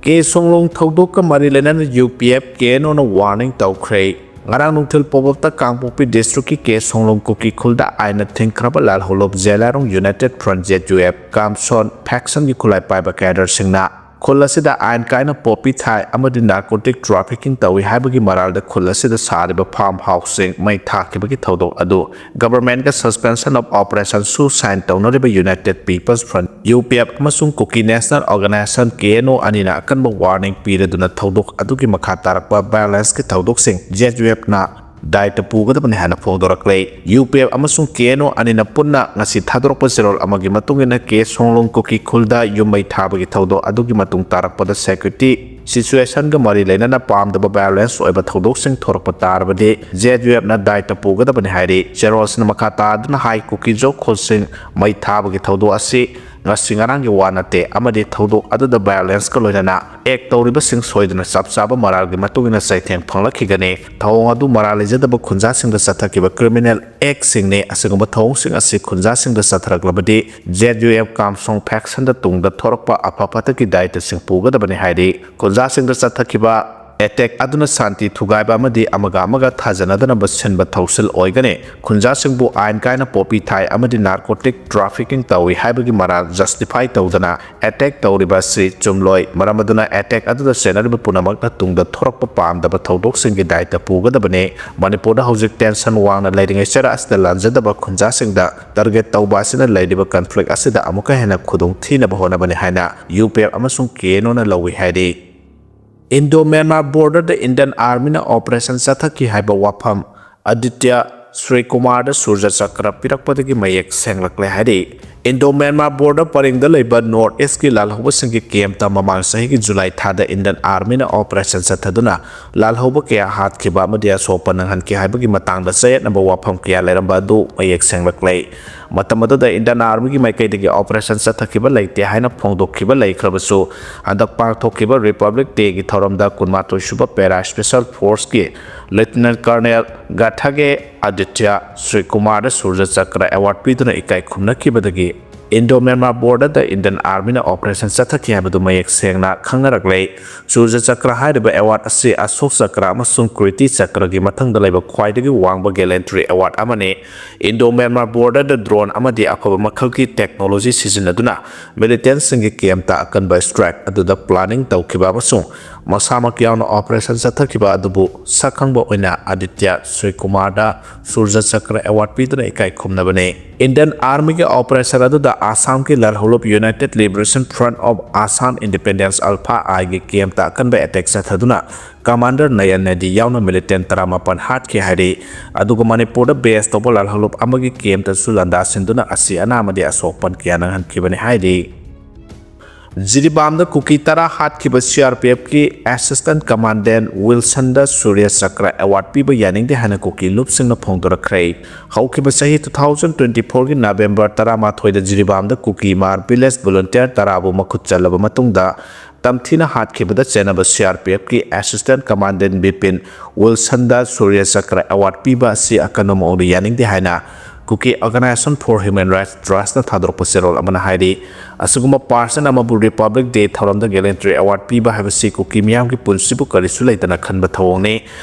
ꯀꯦ ꯁꯣꯡꯂꯣꯡ ꯊꯧꯗꯣꯛꯀ ꯃꯔꯤ ꯂꯩꯅꯅ U P F K N ꯑꯣꯅ warning ꯇꯧꯈ꯭ꯔꯦ꯫ ꯉꯔꯥꯡ ꯅꯨꯡꯊꯤꯜ ꯄꯣꯕꯞꯇ ꯀꯥꯡꯄꯣꯛꯄꯤ districtꯀꯤ ꯀꯦ ꯁꯣꯡꯂꯣꯡ ꯀꯨꯀꯤ ꯈꯨꯜꯗ ꯑꯥꯏꯟꯅ ꯊꯤꯡꯈ꯭ꯔꯕ ꯂꯥꯜꯍꯧꯂꯨꯞ ꯖꯦꯂꯥꯏꯔꯣꯡ United Front, Z U F, Kamson factionꯒꯤ ꯈꯨꯠꯂꯥꯏ ꯄꯥꯏꯕ cadreꯁꯤꯡꯅ ꯈꯨꯜ ꯑꯁꯤꯗ ꯑꯥꯏꯟ ꯀꯥꯏꯅ ꯄꯣꯄꯤ ꯊꯥꯏ ꯑꯃꯗꯤ ꯅꯥꯔꯀꯣꯇꯤꯛ ꯇ꯭ꯔꯥꯐꯤꯀꯤꯡ ꯇꯧꯏ ꯍꯥꯏꯕꯒꯤ ꯃꯔꯥꯜꯗ ꯈꯨꯜ ꯑꯁꯤꯗ ꯁꯥꯔꯤꯕ ꯐꯥꯔꯝ ꯍꯥꯎꯁꯁꯤꯡ ꯃꯩ ꯊꯥꯈꯤꯕꯒꯤ ꯊꯧꯗꯣꯛ ꯑꯗꯨ ꯒꯚꯔꯟꯃꯦꯟꯠꯀ ꯁꯁꯄꯦꯟꯁꯟ ꯑꯣꯐ ꯑꯣꯄꯔꯦꯁꯟꯁꯨ ꯁꯥꯏꯟ ꯇꯧꯅꯔꯤꯕ united peoples front, U P F, ꯑꯃꯁꯨꯡ Kuki national organisation, K N O, ꯑꯅꯤꯅ ꯑꯀꯟꯕ ꯋꯥꯔꯅꯤꯡ ꯄꯤꯔꯗꯨꯅ ꯊꯧꯗꯣꯛ ꯑꯗꯨꯒꯤ ꯃꯈꯥ ꯇꯥꯔꯛꯄ ꯚꯥꯏꯑꯣꯂꯦꯟꯁꯀꯤ ꯊꯧꯗꯣꯛꯁꯤꯡ ꯖꯦ ꯌꯨ ꯑꯦꯐꯅ ꯗꯥꯏꯇ ꯄꯨꯒꯗꯕꯅꯤ ꯍꯥꯏꯅ ꯐꯣꯡꯗꯣꯔꯛꯂꯦ꯫ ꯌꯨ ꯄꯤ ꯑꯦꯐ ꯑꯃꯁꯨꯡ ꯀꯦ ꯑꯦꯟ ꯑꯣ ꯑꯅꯤꯅ ꯄꯨꯟꯅ ꯉꯁꯤ ꯊꯥꯗꯣꯔꯛꯄ ꯆꯦꯔꯣꯜ ꯑꯃꯒꯤ ꯃꯇꯨꯡ ꯏꯟꯅ, ꯀꯦ ꯁꯣꯡꯂꯣꯡ ꯀꯨꯀꯤ ꯈꯨꯜꯗ ꯌꯨꯝ ꯃꯩ ꯊꯥꯕꯒꯤ ꯊꯧꯗꯣꯛ ꯑꯗꯨꯒꯤ ꯃꯇꯨꯡ ꯇꯥꯔꯛꯄꯗ ꯁꯦꯀ꯭ꯌꯨꯔꯤꯇꯤ ꯁꯤꯆꯨꯋꯦꯁꯟꯒ ꯃꯔꯤ ꯂꯩꯅꯅ ꯄꯥꯝꯗꯕ ꯚꯥꯏꯑꯣꯂꯦꯟꯁ ꯑꯣꯏꯕ ꯊꯧꯗꯣꯛꯁꯤꯡ ꯊꯣꯔꯛꯄ ꯇꯥꯔꯕꯗꯤ ꯖꯦ ꯌꯨ ꯑꯦꯐꯅ ꯗꯥꯏꯇ ꯄꯨꯒꯗꯕꯅꯤ ꯍꯥꯏꯔꯤ꯫ ꯆꯦꯔꯣꯜꯁꯤꯅ ꯃꯈꯥ ꯇꯥꯗꯨꯅ ꯍꯥꯏ, ꯀꯨꯀꯤꯖꯧ ꯈꯨꯜꯁꯤꯡ ꯃꯩ ꯊꯥꯕꯒꯤ ꯊꯧꯗꯣꯛ ꯑꯁꯤ ꯉꯁꯤ ꯉꯔꯥꯡꯒꯤ ꯋꯥ ꯅꯠꯇꯦ ꯑꯃꯗꯤ ꯊꯧꯗꯣꯛ ꯑꯗꯨꯗ ꯚꯥꯏꯑꯣꯂꯦꯟꯁꯀ ꯂꯣꯏꯅꯅ ꯑꯦꯛ ꯇꯧꯔꯤꯕꯁꯤꯡ ꯁꯣꯏꯗꯅ ꯆꯞ ꯆꯥꯕ ꯃꯔꯥꯜꯒꯤ ꯃꯇꯨꯡ ꯏꯟꯅ ꯆꯩꯊꯦꯡ ꯐꯪꯂꯛꯈꯤꯒꯅꯤ꯫ ꯊꯧꯑꯣꯡ ꯑꯗꯨ ꯃꯔꯥꯜ ꯂꯩꯖꯗꯕ ꯈꯨꯟꯖꯥꯁꯤꯡꯗ ꯆꯠꯊꯈꯤꯕ ꯀ꯭ꯔꯤꯃꯤꯅꯦꯜ ꯑꯦꯛꯁꯤꯡꯅꯤ꯫ ꯑꯁꯤꯒꯨꯝꯕ ꯊꯧꯑꯣꯡꯁꯤꯡ ꯑꯁꯤ ꯈꯨꯟꯖꯥꯁꯤꯡꯗ ꯆꯠꯊꯔꯛꯂꯕꯗꯤ ꯖꯦ ꯌꯨ ꯑꯦꯐ ꯀꯥꯝꯁꯣꯡ ꯐꯦꯛꯁꯟꯗ ꯇꯨꯡꯗ ꯊꯣꯔꯛꯄ ꯑꯐ ꯐꯠꯇꯒꯤ ꯗꯥꯏꯇꯁꯤꯡ ꯄꯨꯒꯗꯕꯅꯤ ꯍꯥꯏꯔꯤ꯫ ꯈꯨꯟꯖꯥꯁꯤꯡꯗ ꯆꯠꯊꯈꯤꯕ ꯑꯦꯇꯦꯛ ꯑꯗꯨꯅ ꯁꯥꯟꯇꯤ ꯊꯨꯒꯥꯏꯕ ꯑꯃꯗꯤ ꯑꯃꯒ ꯑꯃꯒ ꯊꯥꯖꯅꯗꯅꯕ ꯁꯤꯟꯕ ꯊꯧꯁꯤꯜ ꯑꯣꯏꯒꯅꯤ꯫ ꯈꯨꯟꯖꯥꯁꯤꯡꯕꯨ ꯑꯥꯏꯟ ꯀꯥꯏꯅ ꯄꯣꯄꯤ ꯊꯥꯏ ꯑꯃꯗꯤ ꯅꯥꯔꯀꯣꯇꯤꯛ ꯇ꯭ꯔꯥꯐꯤꯀꯤꯡ ꯇꯧꯏ ꯍꯥꯏꯕꯒꯤ ꯃꯔꯥꯜ ꯖꯁꯇꯤꯐꯥꯏ ꯇꯧꯗꯅ ꯑꯦꯇꯦꯛ ꯇꯧꯔꯤꯕ ꯑꯁꯤ ꯆꯨꯝꯂꯣꯏ꯫ ꯃꯔꯝ ꯑꯗꯨꯅ ꯑꯦꯇꯦꯛ ꯑꯗꯨꯗ ꯆꯦꯟꯅꯔꯤꯕ ꯄꯨꯝꯅꯃꯛꯅ ꯇꯨꯡꯗ ꯊꯣꯔꯛꯄ ꯄꯥꯝꯗꯕ ꯊꯧꯗꯣꯛꯁꯤꯡꯒꯤ ꯗꯥꯏꯇ ꯄꯨꯒꯗꯕꯅꯤ꯫ ꯃꯅꯤꯄꯨꯔꯗ ꯍꯧꯖꯤꯛ ꯇꯦꯟꯁꯟ ꯋꯥꯡꯅ ꯂꯩꯔꯤꯉꯩ ꯆꯩꯔꯥ ꯑꯁꯤꯗ ꯂꯥꯟꯖꯗꯕ ꯈꯨꯟꯖꯥꯁꯤꯡꯗ ꯇꯥꯔꯒꯦꯠ ꯇꯧꯕ ꯑꯁꯤꯅ ꯂꯩꯔꯤꯕ ꯀꯟꯐ꯭ꯂꯤꯛ ꯑꯁꯤꯗ ꯑꯃꯨꯛꯀ ꯍꯦꯟꯅ ꯈꯨꯗꯣꯡ ꯊꯤꯅꯕ ꯍꯣꯠꯅꯕꯅꯤ ꯍꯥꯏꯅ ꯌꯨ ꯄꯤ ꯑꯦꯐ ꯑꯃꯁꯨꯡ ꯀꯦ ꯑꯦꯟ ꯑꯣꯅ ꯂꯧꯏ ꯍꯥꯏꯔꯤ꯫ ꯏꯟꯗꯣ ꯃ꯭ꯌꯥꯟꯃꯥꯔ ꯕꯣꯔꯗꯔꯗ ꯏꯟꯗꯤꯌꯟ ꯑꯥꯔꯃꯤꯅ ꯑꯣꯄꯔꯦꯁꯟ ꯆꯠꯊꯈꯤ ꯍꯥꯏꯕ ꯋꯥꯐꯝ ꯑꯗꯤꯇ꯭ꯌ ꯁ꯭ꯔꯤꯀꯨꯃꯥꯔꯗ ꯁꯨꯔꯖ ꯆꯀ꯭ꯔ ꯄꯤꯔꯛꯄꯗꯒꯤ ꯃꯌꯦꯛ ꯁꯦꯡꯂꯛꯂꯦ ꯍꯥꯏꯔꯤ꯫ ꯏꯟꯗꯣ ꯃ꯭ꯌꯥꯟꯃꯥꯔ ꯕꯣꯔꯗꯔ ꯄꯔꯤꯡꯗ ꯂꯩꯕ ꯅꯣꯔꯠ ꯏꯁꯀꯤ ꯂꯥꯜꯍꯧꯕꯁꯤꯡꯒꯤ ꯀꯦꯝꯞꯇ ꯃꯃꯥꯡ ꯆꯍꯤꯒꯤ ꯖꯨꯂꯥꯏ ꯊꯥꯗ ꯏꯟꯗꯤꯌꯟ ꯑꯥꯔꯃꯤꯅ ꯑꯣꯄꯔꯦꯁꯟ ꯆꯠꯊꯗꯨꯅ ꯂꯥꯜꯍꯧꯕ ꯀꯌꯥ ꯍꯥꯠꯈꯤꯕ ꯑꯃꯗꯤ ꯑꯁꯣꯛꯄ ꯅꯪꯍꯟꯈꯤ ꯍꯥꯏꯕꯒꯤ ꯃꯇꯥꯡꯗ ꯆꯌꯦꯠꯅꯕ ꯋꯥꯐꯝ ꯀꯌꯥ ꯂꯩꯔꯝꯕ ꯑꯗꯨ ꯃꯌꯦꯛ ꯁꯦꯡꯂꯛꯂꯦ꯫ ꯃꯇꯝ ꯑꯗꯨꯗ ꯏꯟꯗꯤꯌꯟ ꯑꯥꯔꯃꯤꯒꯤ ꯃꯥꯏꯀꯩꯗꯒꯤ ꯑꯣꯄꯔꯦꯁꯟ ꯆꯠꯊꯈꯤꯕ ꯂꯩꯇꯦ ꯍꯥꯏꯅ ꯐꯣꯡꯗꯣꯛꯈꯤꯕ ꯂꯩꯈ꯭ꯔꯕꯁꯨ, ꯍꯟꯗꯛ ꯄꯥꯡꯊꯣꯛꯈꯤꯕ ꯔꯤꯄꯕ꯭ꯂꯤꯛ ꯗꯦꯒꯤ ꯊꯧꯔꯝꯗ ꯀꯨꯟꯃꯥꯊꯣꯏ ꯁꯨꯕ ꯄꯦꯔꯥ ꯁ꯭ꯄꯦꯁꯦꯜ ꯐꯣꯔꯁꯀꯤ ꯂꯦꯐꯇꯤꯅꯦꯟꯠ ꯀꯔꯅꯦꯜ ꯒꯥꯊꯥꯒꯦ ꯑꯗꯤꯇ꯭ꯌ ꯁ꯭ꯔꯤꯀꯨꯃꯥꯔꯗ ꯁꯨꯔꯖ ꯆꯀ꯭ꯔ ꯑꯦꯋꯥꯔꯗ ꯄꯤꯗꯨꯅ ꯏꯀꯥꯏ ꯈꯨꯝꯅꯈꯤꯕꯗꯒꯤ Indo-Myanmar border ꯗ Indian Army ꯅ operation ꯆꯠꯊꯈꯤ ꯍꯥꯏꯕꯗꯨ ꯃꯌꯦꯛ ꯁꯦꯡꯅ ꯈꯪꯅꯔꯛꯂꯦ꯫ ꯁꯨꯔꯖ ꯆꯀ꯭ꯔ ꯍꯥꯏꯔꯤꯕ award ꯑꯁꯤ ꯑꯁꯣꯛ ꯆꯀ꯭ꯔ ꯑꯃꯁꯨꯡ ꯀ꯭ꯔꯤꯇꯤ ꯆꯀ꯭ꯔꯒꯤ ꯃꯊꯪꯗ ꯂꯩꯕ ꯈ꯭ꯋꯥꯏꯗꯒꯤ ꯋꯥꯡꯕ gallantry award ꯑꯃꯅꯤ꯫ Indo-Myanmar border ꯗ drone ꯑꯃꯗꯤ ꯑꯐꯕ ꯃꯈꯜꯒꯤ technology ꯁꯤꯖꯤꯟꯅꯗꯨꯅ militantꯁꯤꯡꯒꯤ camp ꯇ ꯑꯀꯟꯕ strike ꯑꯗꯨꯗ planning ꯇꯧꯈꯤꯕ ꯑꯃꯁꯨꯡ ꯃꯁꯥꯃꯛ ꯌꯥꯎꯅ operation ꯆꯠꯊꯈꯤꯕ ꯑꯗꯨꯕꯨ ꯁꯛꯈꯪꯕ ꯑꯣꯏꯅ ꯑꯗꯤꯇ꯭ꯌ ꯁ꯭ꯔꯤꯀꯨꯃꯥꯔꯗ ꯁꯨꯔꯖ ꯆꯀ꯭ꯔ award ꯄꯤꯗꯨꯅ ꯏꯀꯥꯏ ꯈꯨꯝꯅꯕꯅꯤ꯫ Indian Army ꯒꯤ operation ꯑꯗꯨꯗ ꯑꯁꯥꯝꯒꯤ ꯂꯥꯜꯍꯧꯂꯨꯞ United Liberation Front of Assam Independence, ULFA-I ꯒꯤ camp ꯇ ꯑꯀꯟꯕ attack ꯆꯠꯊꯗꯨꯅ commander ꯅꯌꯟ ꯅꯦꯗꯤ ꯌꯥꯎꯅ militant ꯇꯔꯥꯃꯥꯄꯟ ꯍꯥꯠꯈꯤ ꯍꯥꯏꯔꯤ꯫ ꯑꯗꯨꯒ ꯃꯅꯤꯄꯨꯔꯗ base ꯇꯧꯕ ꯂꯥꯜꯍꯧꯂꯨꯞ ꯑꯃꯒꯤ camp ꯇꯁꯨ ꯂꯥꯟꯗꯥ ꯁꯤꯟꯗꯨꯅ ꯑꯁꯤ ꯑꯅꯥ ꯑꯃꯗꯤ ꯑꯁꯣꯛ ꯑꯄꯟ ꯀꯌꯥ ꯅꯪꯍꯟꯈꯤꯕꯅꯤ ꯍꯥꯏꯔꯤ꯫ ꯖꯤꯔꯤꯕꯥꯝꯗ ꯀꯨꯀꯤ ꯇꯔꯥ ꯍꯥꯠꯈꯤꯕ C R P F ꯀꯤ Assistant Commandant ꯋꯤꯜꯁꯟꯗ ꯁꯨꯔ꯭ꯌ ꯆꯀ꯭ꯔ award ꯄꯤꯕ ꯌꯥꯅꯤꯡꯗꯦ ꯍꯥꯏꯅ ꯀꯨꯀꯤ ꯂꯨꯞꯁꯤꯡꯅ ꯐꯣꯡꯗꯣꯔꯛꯈ꯭ꯔꯦ꯫ ꯍꯧꯈꯤꯕ ꯆꯍꯤ two thousand twenty four ꯒꯤ November ꯇꯔꯥꯃꯥꯊꯣꯏꯗ ꯖꯤꯔꯤꯕꯥꯝꯗ ꯀꯨꯀꯤ ꯃꯥꯔ village volunteer ꯇꯔꯥꯕꯨ ꯃꯈꯨꯠ ꯆꯜꯂꯕ ꯃꯇꯨꯡꯗ ꯇꯝꯊꯤꯅ ꯍꯥꯠꯈꯤꯕꯗ ꯆꯦꯟꯅꯕ C R P F ꯀꯤ Assistant Commandant ꯕꯤꯄꯤꯟ ꯋꯤꯜꯁꯟꯗ ꯁꯨꯔ꯭ꯌ ꯆꯀ꯭ꯔ award ꯄꯤꯕ ꯑꯁꯤ ꯑꯀꯟꯕ ꯃꯑꯣꯡꯗ ꯌꯥꯅꯤꯡꯗꯦ ꯍꯥꯏꯅ Kuki Organisation for Human Rights Trust ꯅ ꯊꯥꯗꯣꯔꯛꯄ ꯆꯦꯔꯣꯜ ꯑꯃꯅ ꯍꯥꯏꯔꯤ꯫ ꯑꯁꯤꯒꯨꯝꯕ person ꯑꯃꯕꯨ Republic Day ꯊꯧꯔꯝꯗ gallantry award ꯄꯤꯕ ꯍꯥꯏꯕꯁꯤ ꯀꯨꯀꯤ ꯃꯤꯌꯥꯝꯒꯤ ꯄꯨꯟꯁꯤꯕꯨ ꯀꯔꯤꯁꯨ ꯂꯩꯇꯅ ꯈꯟꯕ ꯊꯧꯑꯣꯡꯅꯤ꯫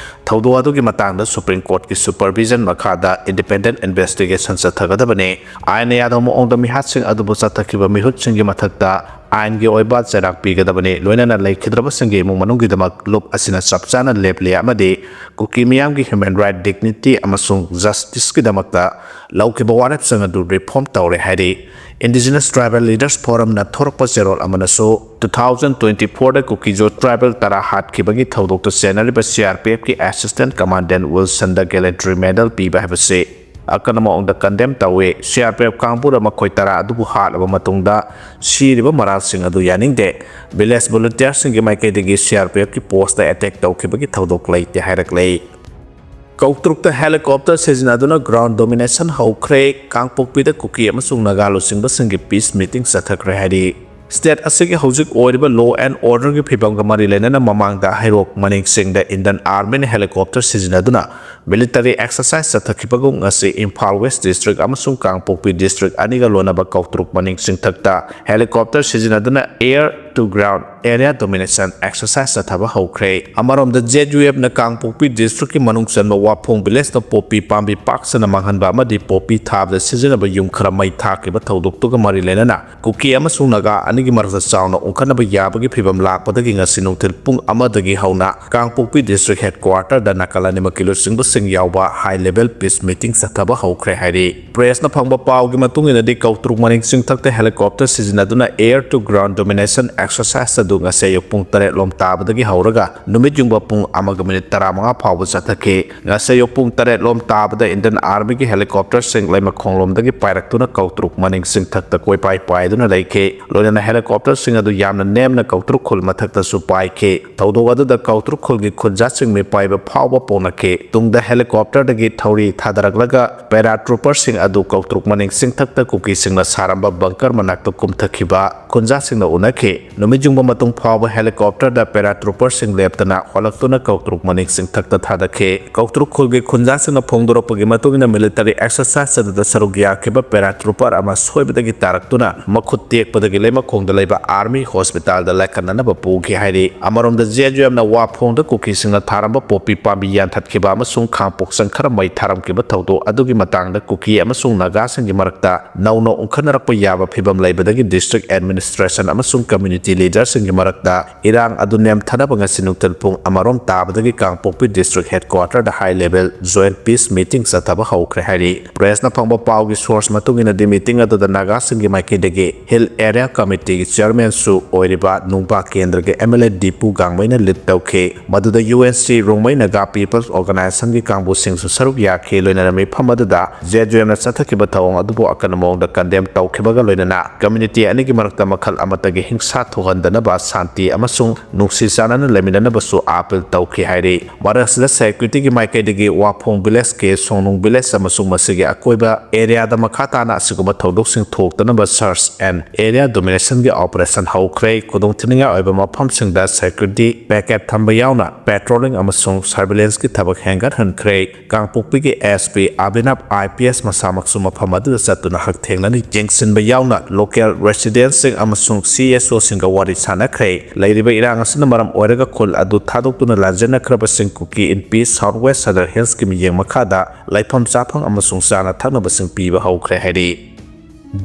ꯊꯧꯗꯣꯛ ꯑꯗꯨꯒꯤ ꯃꯇꯥꯡꯗ Supreme Court ꯀꯤ supervision ꯃꯈꯥꯗ independent investigation ꯆꯠꯊꯒꯗꯕꯅꯤ꯫ ꯑꯥꯏꯟꯅ ꯌꯥꯗꯕ ꯃꯑꯣꯡꯗ ꯃꯤꯍꯥꯠꯁꯤꯡ ꯑꯗꯨꯕꯨ ꯆꯠꯊꯈꯤꯕ ꯃꯤꯍꯨꯠꯁꯤꯡꯒꯤ ꯃꯊꯛꯇ ꯑꯥꯏꯟꯒꯤ ꯑꯣꯏꯕ ꯆꯩꯔꯥꯛ ꯄꯤꯒꯗꯕꯅꯤ꯫ ꯂꯣꯏꯅꯅ ꯂꯩꯈꯤꯗ꯭ꯔꯕꯁꯤꯡꯒꯤ ꯏꯃꯨꯡ ꯃꯅꯨꯡꯒꯤꯗꯃꯛ ꯂꯨꯞ ꯑꯁꯤꯅ ꯆꯞ ꯆꯥꯅ ꯂꯦꯞꯂꯤ ꯑꯃꯗꯤ ꯀꯨꯀꯤ ꯃꯤꯌꯥꯝꯒꯤ human right, dignity ꯑꯃꯁꯨꯡ justice ꯀꯤꯗꯃꯛꯇ ꯂꯧꯈꯤꯕ ꯋꯥꯔꯦꯞꯁꯤꯡ ꯑꯗꯨ reform ꯇꯧꯔꯦ ꯍꯥꯏꯔꯤ꯫ Indigenous Tribal Leaders Forum ꯅ ꯊꯣꯔꯛꯄ ꯆꯦꯔꯣꯜ ꯑꯃꯅꯁꯨ two thousand twenty four ꯗ ꯀꯨꯀꯤꯖꯣ tribal ꯇꯔꯥ ꯍꯥꯠꯈꯤꯕꯒꯤ ꯊꯧꯗꯣꯛꯇ ꯆꯦꯟꯅꯔꯤꯕ C R P F ꯀꯤ Assistant Commandant ꯋꯤꯜꯁꯟꯗ gallantry medal ꯄꯤꯕ ꯍꯥꯏꯕꯁꯤ ꯑꯀꯟꯕ ꯃꯑꯣꯡꯗ condemn ꯇꯧꯏ꯫ C R P F ꯀꯥꯡꯕꯨꯅ ꯃꯈꯣꯏ ꯇꯔꯥ ꯑꯗꯨꯕꯨ ꯍꯥꯠꯂꯕ ꯃꯇꯨꯡꯗ ꯁꯤꯔꯤꯕ ꯃꯔꯥꯜꯁꯤꯡ ꯑꯗꯨ ꯌꯥꯅꯤꯡꯗꯦ꯫ Village volunteer ꯁꯤꯡꯒꯤ ꯃꯥꯏꯀꯩꯗꯒꯤ C R P F ꯀꯤ post ꯇ attack ꯇꯧꯈꯤꯕꯒꯤ ꯊꯧꯗꯣꯛ ꯂꯩꯇꯦ ꯍꯥꯏꯔꯛꯂꯦ꯫ ꯀꯧꯇ꯭ꯔꯨꯛꯇ helicopter ꯁꯤꯖꯤꯟꯅꯗꯨꯅ ground domination ꯍꯧꯈ꯭ꯔꯦ꯫ ꯀꯥꯡꯄꯣꯛꯄꯤꯗ ꯀꯨꯀꯤ ꯑꯃꯁꯨꯡ ꯅꯥꯒꯥ ꯂꯨꯆꯤꯡꯕꯁꯤꯡꯒꯤ peace meeting ꯆꯠꯊꯈ꯭ꯔꯦ ꯍꯥꯏꯔꯤ꯫ State ꯑꯁꯤꯒꯤ ꯍꯧꯖꯤꯛ ꯑꯣꯏꯔꯤꯕ law and orderꯒꯤ ꯐꯤꯕꯝꯒ ꯃꯔꯤ ꯂꯩꯅꯅ ꯃꯃꯥꯡꯗ ꯍꯩꯔꯣꯛ ꯃꯅꯤꯡꯁꯤꯡꯗ Indian Armyꯅ helicopter ꯁꯤꯖꯤꯟꯅꯗꯨꯅ military exercise ꯆꯠꯊꯈꯤꯕꯒꯨꯝ ꯉꯁꯤ ꯏꯝꯐꯥꯜ West District ꯑꯃꯁꯨꯡ ꯀꯥꯡꯄꯣꯛꯄꯤ District ꯑꯅꯤꯒ ꯂꯣꯟꯅꯕ ꯀꯧꯇ꯭ꯔꯨꯛ ꯃꯅꯤꯡ ꯆꯤꯡꯊꯛꯇ helicopter ꯁꯤꯖꯤꯟꯅꯗꯨꯅ air to ground area domination exercise ꯆꯠꯊꯕ ꯍꯧꯈ꯭ꯔꯦ꯫ ꯑꯃꯔꯣꯝꯗ, ZUFꯅ ꯀꯥꯡꯄꯣꯛꯄꯤ Districtꯀꯤ ꯃꯅꯨꯡ ꯆꯟꯕ ꯋꯥꯐꯣꯡ Villageꯇ ꯄꯣꯄꯤ ꯄꯥꯝꯕꯤ ꯄꯥꯛ ꯁꯟꯅ ꯃꯥꯡꯍꯟꯕ ꯑꯃꯗꯤ ꯄꯣꯄꯤ ꯊꯥꯕꯗ ꯁꯤꯖꯤꯟꯅꯕ ꯌꯨꯝ ꯈꯔ ꯃꯩ ꯊꯥꯈꯤꯕ ꯊꯧꯗꯣꯛꯇꯨꯒ ꯃꯔꯤ ꯂꯩꯅꯅ ꯀꯨꯀꯤ ꯑꯃꯁꯨꯡ ꯅꯥꯒꯥ ꯑꯅꯤꯒꯤ ꯃꯔꯛꯇ ꯆꯥꯎꯅ ꯑꯣꯟꯈꯠꯅꯕ ꯌꯥꯕꯒꯤ ꯐꯤꯕꯝ ꯂꯥꯛꯄꯗꯒꯤ ꯉꯁꯤ ꯅꯨꯡꯊꯤꯜ ꯄꯨꯡ ꯑꯃꯗꯒꯤ ꯍꯧꯅ ꯀꯥꯡꯄꯣꯛꯄꯤ District Headquarterꯗ ꯅꯥꯀꯜ ꯑꯅꯤꯃꯛꯀꯤ ꯂꯨꯆꯤꯡꯕꯁꯤꯡ ꯌꯥꯎꯕ high level peace meeting ꯆꯠꯊꯕ ꯍꯧꯈ꯭ꯔꯦ ꯍꯥꯏꯔꯤ꯫ Pressꯅ ꯐꯪꯕ ꯄꯥꯎꯒꯤ ꯃꯇꯨꯡ ꯏꯟꯅꯗꯤ, ꯀꯧꯇ꯭ꯔꯨꯛ ꯃꯅꯤꯡ ꯆꯤꯡꯊꯛꯇ helicopter ꯁꯤꯖꯤꯟꯅꯗꯨꯅ air to ground domination exercise ꯑꯗꯨ ꯉꯁꯤ ꯑꯌꯨꯛ ꯄꯨꯡ ꯇꯔꯦꯠ ꯂꯣꯝ ꯇꯥꯕꯗꯒꯤ ꯍꯧꯔꯒ ꯅꯨꯃꯤꯠ ꯌꯨꯡꯕ ꯄꯨꯡ ꯑꯃꯒ ꯃꯤꯅꯤꯠ ꯇꯔꯥꯃꯉꯥ ꯐꯥꯎꯕ ꯆꯠꯊꯈꯤ꯫ ꯉꯁꯤ ꯑꯌꯨꯛ ꯄꯨꯡ ꯇꯔꯦꯠ ꯂꯣꯝ ꯇꯥꯕꯗ Indian Armyꯒꯤ helicopterꯁꯤꯡ ꯂꯩꯃꯈꯣꯡꯂꯣꯝꯗꯒꯤ ꯄꯥꯏꯔꯛꯇꯨꯅ ꯀꯧꯇ꯭ꯔꯨꯛ ꯃꯅꯤꯡ ꯆꯤꯡꯊꯛꯇ ꯀꯣꯏꯄꯥꯏ ꯄꯥꯏꯗꯨꯅ ꯂꯩꯈꯤ꯫ ꯂꯣꯏꯅꯅ helicopterꯁꯤꯡ ꯑꯗꯨ ꯌꯥꯝꯅ ꯅꯦꯝꯅ ꯀꯧꯇ꯭ꯔꯨꯛ ꯈꯨꯜ ꯃꯊꯛꯇꯁꯨ ꯄꯥꯏꯈꯤ꯫ ꯊꯧꯗꯣꯛ ꯑꯗꯨꯗ ꯀꯧꯇ꯭ꯔꯨꯛ ꯈꯨꯜꯒꯤ ꯈꯨꯟꯖꯥꯁꯤꯡ ꯃꯤꯄꯥꯏꯕ ꯐꯥꯎꯕ ꯄꯣꯛꯅꯈꯤ꯫ ꯇꯨꯡꯗ helicopterꯗꯒꯤ ꯊꯧꯔꯤ ꯊꯥꯗꯔꯛꯂꯒ paratrooperꯁꯤꯡ ꯑꯗꯨ ꯀꯧꯇ꯭ꯔꯨꯛ ꯃꯅꯤꯡ ꯆꯤꯡꯊꯛꯇ ꯀꯨꯀꯤꯁꯤꯡꯅ ꯁꯥꯔꯝꯕ bunker ꯃꯅꯥꯛꯇ ꯀꯨꯝꯊꯈꯤꯕ ꯈꯨꯟꯖꯥꯁꯤꯡꯅ ꯎꯅꯈꯤ꯫ ꯅꯨꯃꯤꯠ ꯌꯨꯡꯕ ꯃꯇꯨꯡ ꯐꯥꯎꯕ helicopterꯗ paratrooperꯁꯤꯡ ꯂꯦꯞꯇꯅ ꯍꯣꯜꯂꯛꯇꯨꯅ ꯀꯧꯇ꯭ꯔꯨꯛ ꯃꯅꯤꯡ ꯆꯤꯡꯊꯛꯇ ꯊꯥꯗꯈꯤ꯫ ꯀꯧꯇ꯭ꯔꯨꯛ ꯈꯨꯜꯒꯤ ꯈꯨꯟꯖꯥꯁꯤꯡꯅ ꯐꯣꯡꯗꯣꯔꯛꯄꯒꯤ ꯃꯇꯨꯡ ꯏꯟꯅ, military exercise ꯑꯗꯨꯗ ꯁꯔꯨꯛ ꯌꯥꯈꯤꯕ paratrooper ꯑꯃ ꯁꯣꯏꯕꯗꯒꯤ ꯇꯥꯔꯛꯇꯨꯅ ꯃꯈꯨꯠ ꯇꯦꯛꯄꯗꯒꯤ ꯂꯩꯃꯈꯣꯡꯗ ꯂꯩꯕ Army Hospitalꯗ ꯂꯥꯏꯀꯠꯅꯅꯕ ꯄꯨꯈꯤ ꯍꯥꯏꯔꯤ꯫ ꯑꯃꯔꯣꯝꯗ, ZUFꯅ ꯋꯥꯐꯣꯡꯗ ꯀꯨꯀꯤꯁꯤꯡꯅ ꯊꯥꯔꯝꯕ ꯄꯣꯄꯤ ꯄꯥꯝꯕꯤ ꯌꯥꯟꯊꯠꯈꯤꯕ ꯑꯃꯁꯨꯡ ꯈꯥꯡꯄꯣꯛꯁꯪ ꯈꯔ ꯃꯩ ꯊꯥꯔꯝꯈꯤꯕ ꯊꯧꯗꯣꯛ ꯑꯗꯨꯒꯤ ꯃꯇꯥꯡꯗ ꯀꯨꯀꯤ ꯑꯃꯁꯨꯡ ꯅꯥꯒꯥꯁꯤꯡꯒꯤ ꯃꯔꯛꯇ ꯅꯧꯅ ꯑꯣꯟꯈꯠꯅꯔꯛꯄ ꯌꯥꯕ ꯐꯤꯕꯝ ꯂꯩꯕꯗꯒꯤ district administration ꯑꯃꯁꯨꯡ community leaderꯁꯤꯡꯒꯤ ꯃꯔꯛꯇ ꯏꯔꯥꯡ ꯑꯗꯨ ꯅꯦꯝꯊꯅꯕ ꯉꯁꯤ ꯅꯨꯡꯊꯤꯜ ꯄꯨꯡ ꯑꯃꯔꯣꯝ ꯇꯥꯕꯗꯒꯤ ꯀꯥꯡꯄꯣꯛꯄꯤ District Headquarterꯗ high level joint peace meeting ꯆꯠꯊꯕ ꯍꯧꯈ꯭ꯔꯦ ꯍꯥꯏꯔꯤ꯫ Pressꯅ ꯐꯪꯕ ꯄꯥꯎꯒꯤ source ꯃꯇꯨꯡ ꯏꯟꯅꯗꯤ, meeting ꯑꯗꯨꯗ ꯅꯥꯒꯥꯁꯤꯡꯒꯤ ꯃꯥꯏꯀꯩꯗꯒꯤ Hill Area Committeeꯒꯤ chairmanꯁꯨ ꯑꯣꯏꯔꯤꯕ ꯅꯨꯡꯕꯥ ꯀꯦꯟꯗ꯭ꯔꯒꯤ MLA ꯗꯤꯄꯨ ꯒꯥꯡꯃꯩꯅ lead ꯇꯧꯈꯤ꯫ ꯃꯗꯨꯗ UNC ꯔꯣꯡꯃꯩ ꯅꯥꯒꯥ People's Organizationꯒꯤ ꯀꯥꯡꯕꯨꯁꯤꯡꯁꯨ ꯁꯔꯨꯛ ꯌꯥꯈꯤ꯫ ꯂꯣꯏꯅꯅ ꯃꯤꯐꯝ ꯑꯗꯨꯗ ZUFꯅ ꯆꯠꯊꯈꯤꯕ ꯊꯧꯑꯣꯡ ꯑꯗꯨꯕꯨ ꯑꯀꯟꯕ ꯃꯑꯣꯡꯗ condemn ꯇꯧꯈꯤꯕꯒ ꯂꯣꯏꯅꯅ community ꯑꯅꯤꯒꯤ ꯃꯔꯛꯇ ꯃꯈꯜ ꯑꯃꯠꯇꯒꯤ ꯍꯤꯡꯁꯥ ꯊꯣꯛꯍꯟꯗꯅꯕ ꯁꯥꯟꯇꯤ ꯑꯃꯁꯨꯡ ꯅꯨꯡꯁꯤ ꯆꯥꯟꯅꯅ ꯂꯩꯃꯤꯟꯅꯅꯕꯁꯨ ꯑꯥꯄꯤꯜ ꯇꯧꯈꯤ ꯍꯥꯏꯔꯤ꯫ ꯃꯔꯛ ꯑꯁꯤꯗ ꯁꯦꯀ꯭ꯌꯨꯔꯤꯇꯤꯒꯤ ꯃꯥꯏꯀꯩꯗꯒꯤ ꯋꯥꯐꯣꯡ ꯚꯤꯂꯦꯖꯀꯤ ꯁꯣꯡꯅꯨꯡ ꯚꯤꯂꯦꯖ ꯑꯃꯁꯨꯡ ꯃꯁꯤꯒꯤ ꯑꯀꯣꯏꯕ ꯑꯦꯔꯤꯌꯥꯗ ꯃꯈꯥ ꯇꯥꯅ ꯑꯁꯤꯒꯨꯝꯕ ꯊꯧꯗꯣꯛꯁꯤꯡ ꯊꯣꯛꯇꯅꯕ search and area domination ꯒꯤ operation ꯍꯧꯈ꯭ꯔꯦ꯫ ꯈꯨꯗꯣꯡꯊꯤꯅꯤꯡꯉꯥꯏ ꯑꯣꯏꯕ ꯃꯐꯝꯁꯤꯡꯗ ꯁꯦꯀ꯭ꯌꯨꯔꯤꯇꯤ ꯄꯤꯀꯦꯠ ꯊꯝꯕ ꯌꯥꯎꯅ ꯄꯦꯇ꯭ꯔꯣꯂꯤꯡ ꯑꯃꯁꯨꯡ surveillance ꯀꯤ ꯊꯕꯛ ꯍꯦꯟꯒꯠꯍꯟꯈ꯭ꯔꯦ꯫ ꯀꯥꯡꯄꯣꯛꯄꯤꯒꯤ SP ꯑꯕꯤꯅꯕ IPS ꯃꯁꯥꯃꯛꯁꯨ ꯃꯐꯝ ꯑꯗꯨꯗ ꯆꯠꯇꯨꯅ ꯍꯛꯊꯦꯡꯅꯅ ꯌꯦꯡꯁꯤꯟꯕ ꯌꯥꯎꯅ local residents ꯁꯤꯡ ꯑꯃꯁꯨꯡ CSO ꯁꯤꯡꯒ ꯋꯥꯔꯤ ꯁꯥꯟꯅꯈ꯭ꯔꯦ꯫ ꯂꯩꯔꯤꯕ ꯏꯔꯥꯡ ꯑꯁꯤꯅ ꯃꯔꯝ ꯑꯣꯏꯔꯒ ꯈꯨꯜ ꯑꯗꯨ ꯊꯥꯗꯣꯛꯇꯨꯅ ꯂꯥꯟꯖꯦꯟꯅꯈ꯭ꯔꯕꯁꯤꯡ ꯀꯨꯀꯤ ꯏꯟ ꯄꯤꯁ ꯁꯥꯎꯠ ꯋꯦꯁ ꯁꯗꯔ ꯍꯤꯜꯁꯀꯤ ꯃꯤꯠꯌꯦꯡ ꯃꯈꯥꯗ ꯂꯩꯐꯝ ꯆꯥꯐꯝ ꯑꯃꯁꯨꯡ ꯆꯥꯅ ꯊꯛꯅꯕꯁꯤꯡ ꯄꯤꯕ ꯍꯧꯈ꯭ꯔꯦ ꯍꯥꯏꯔꯤ꯫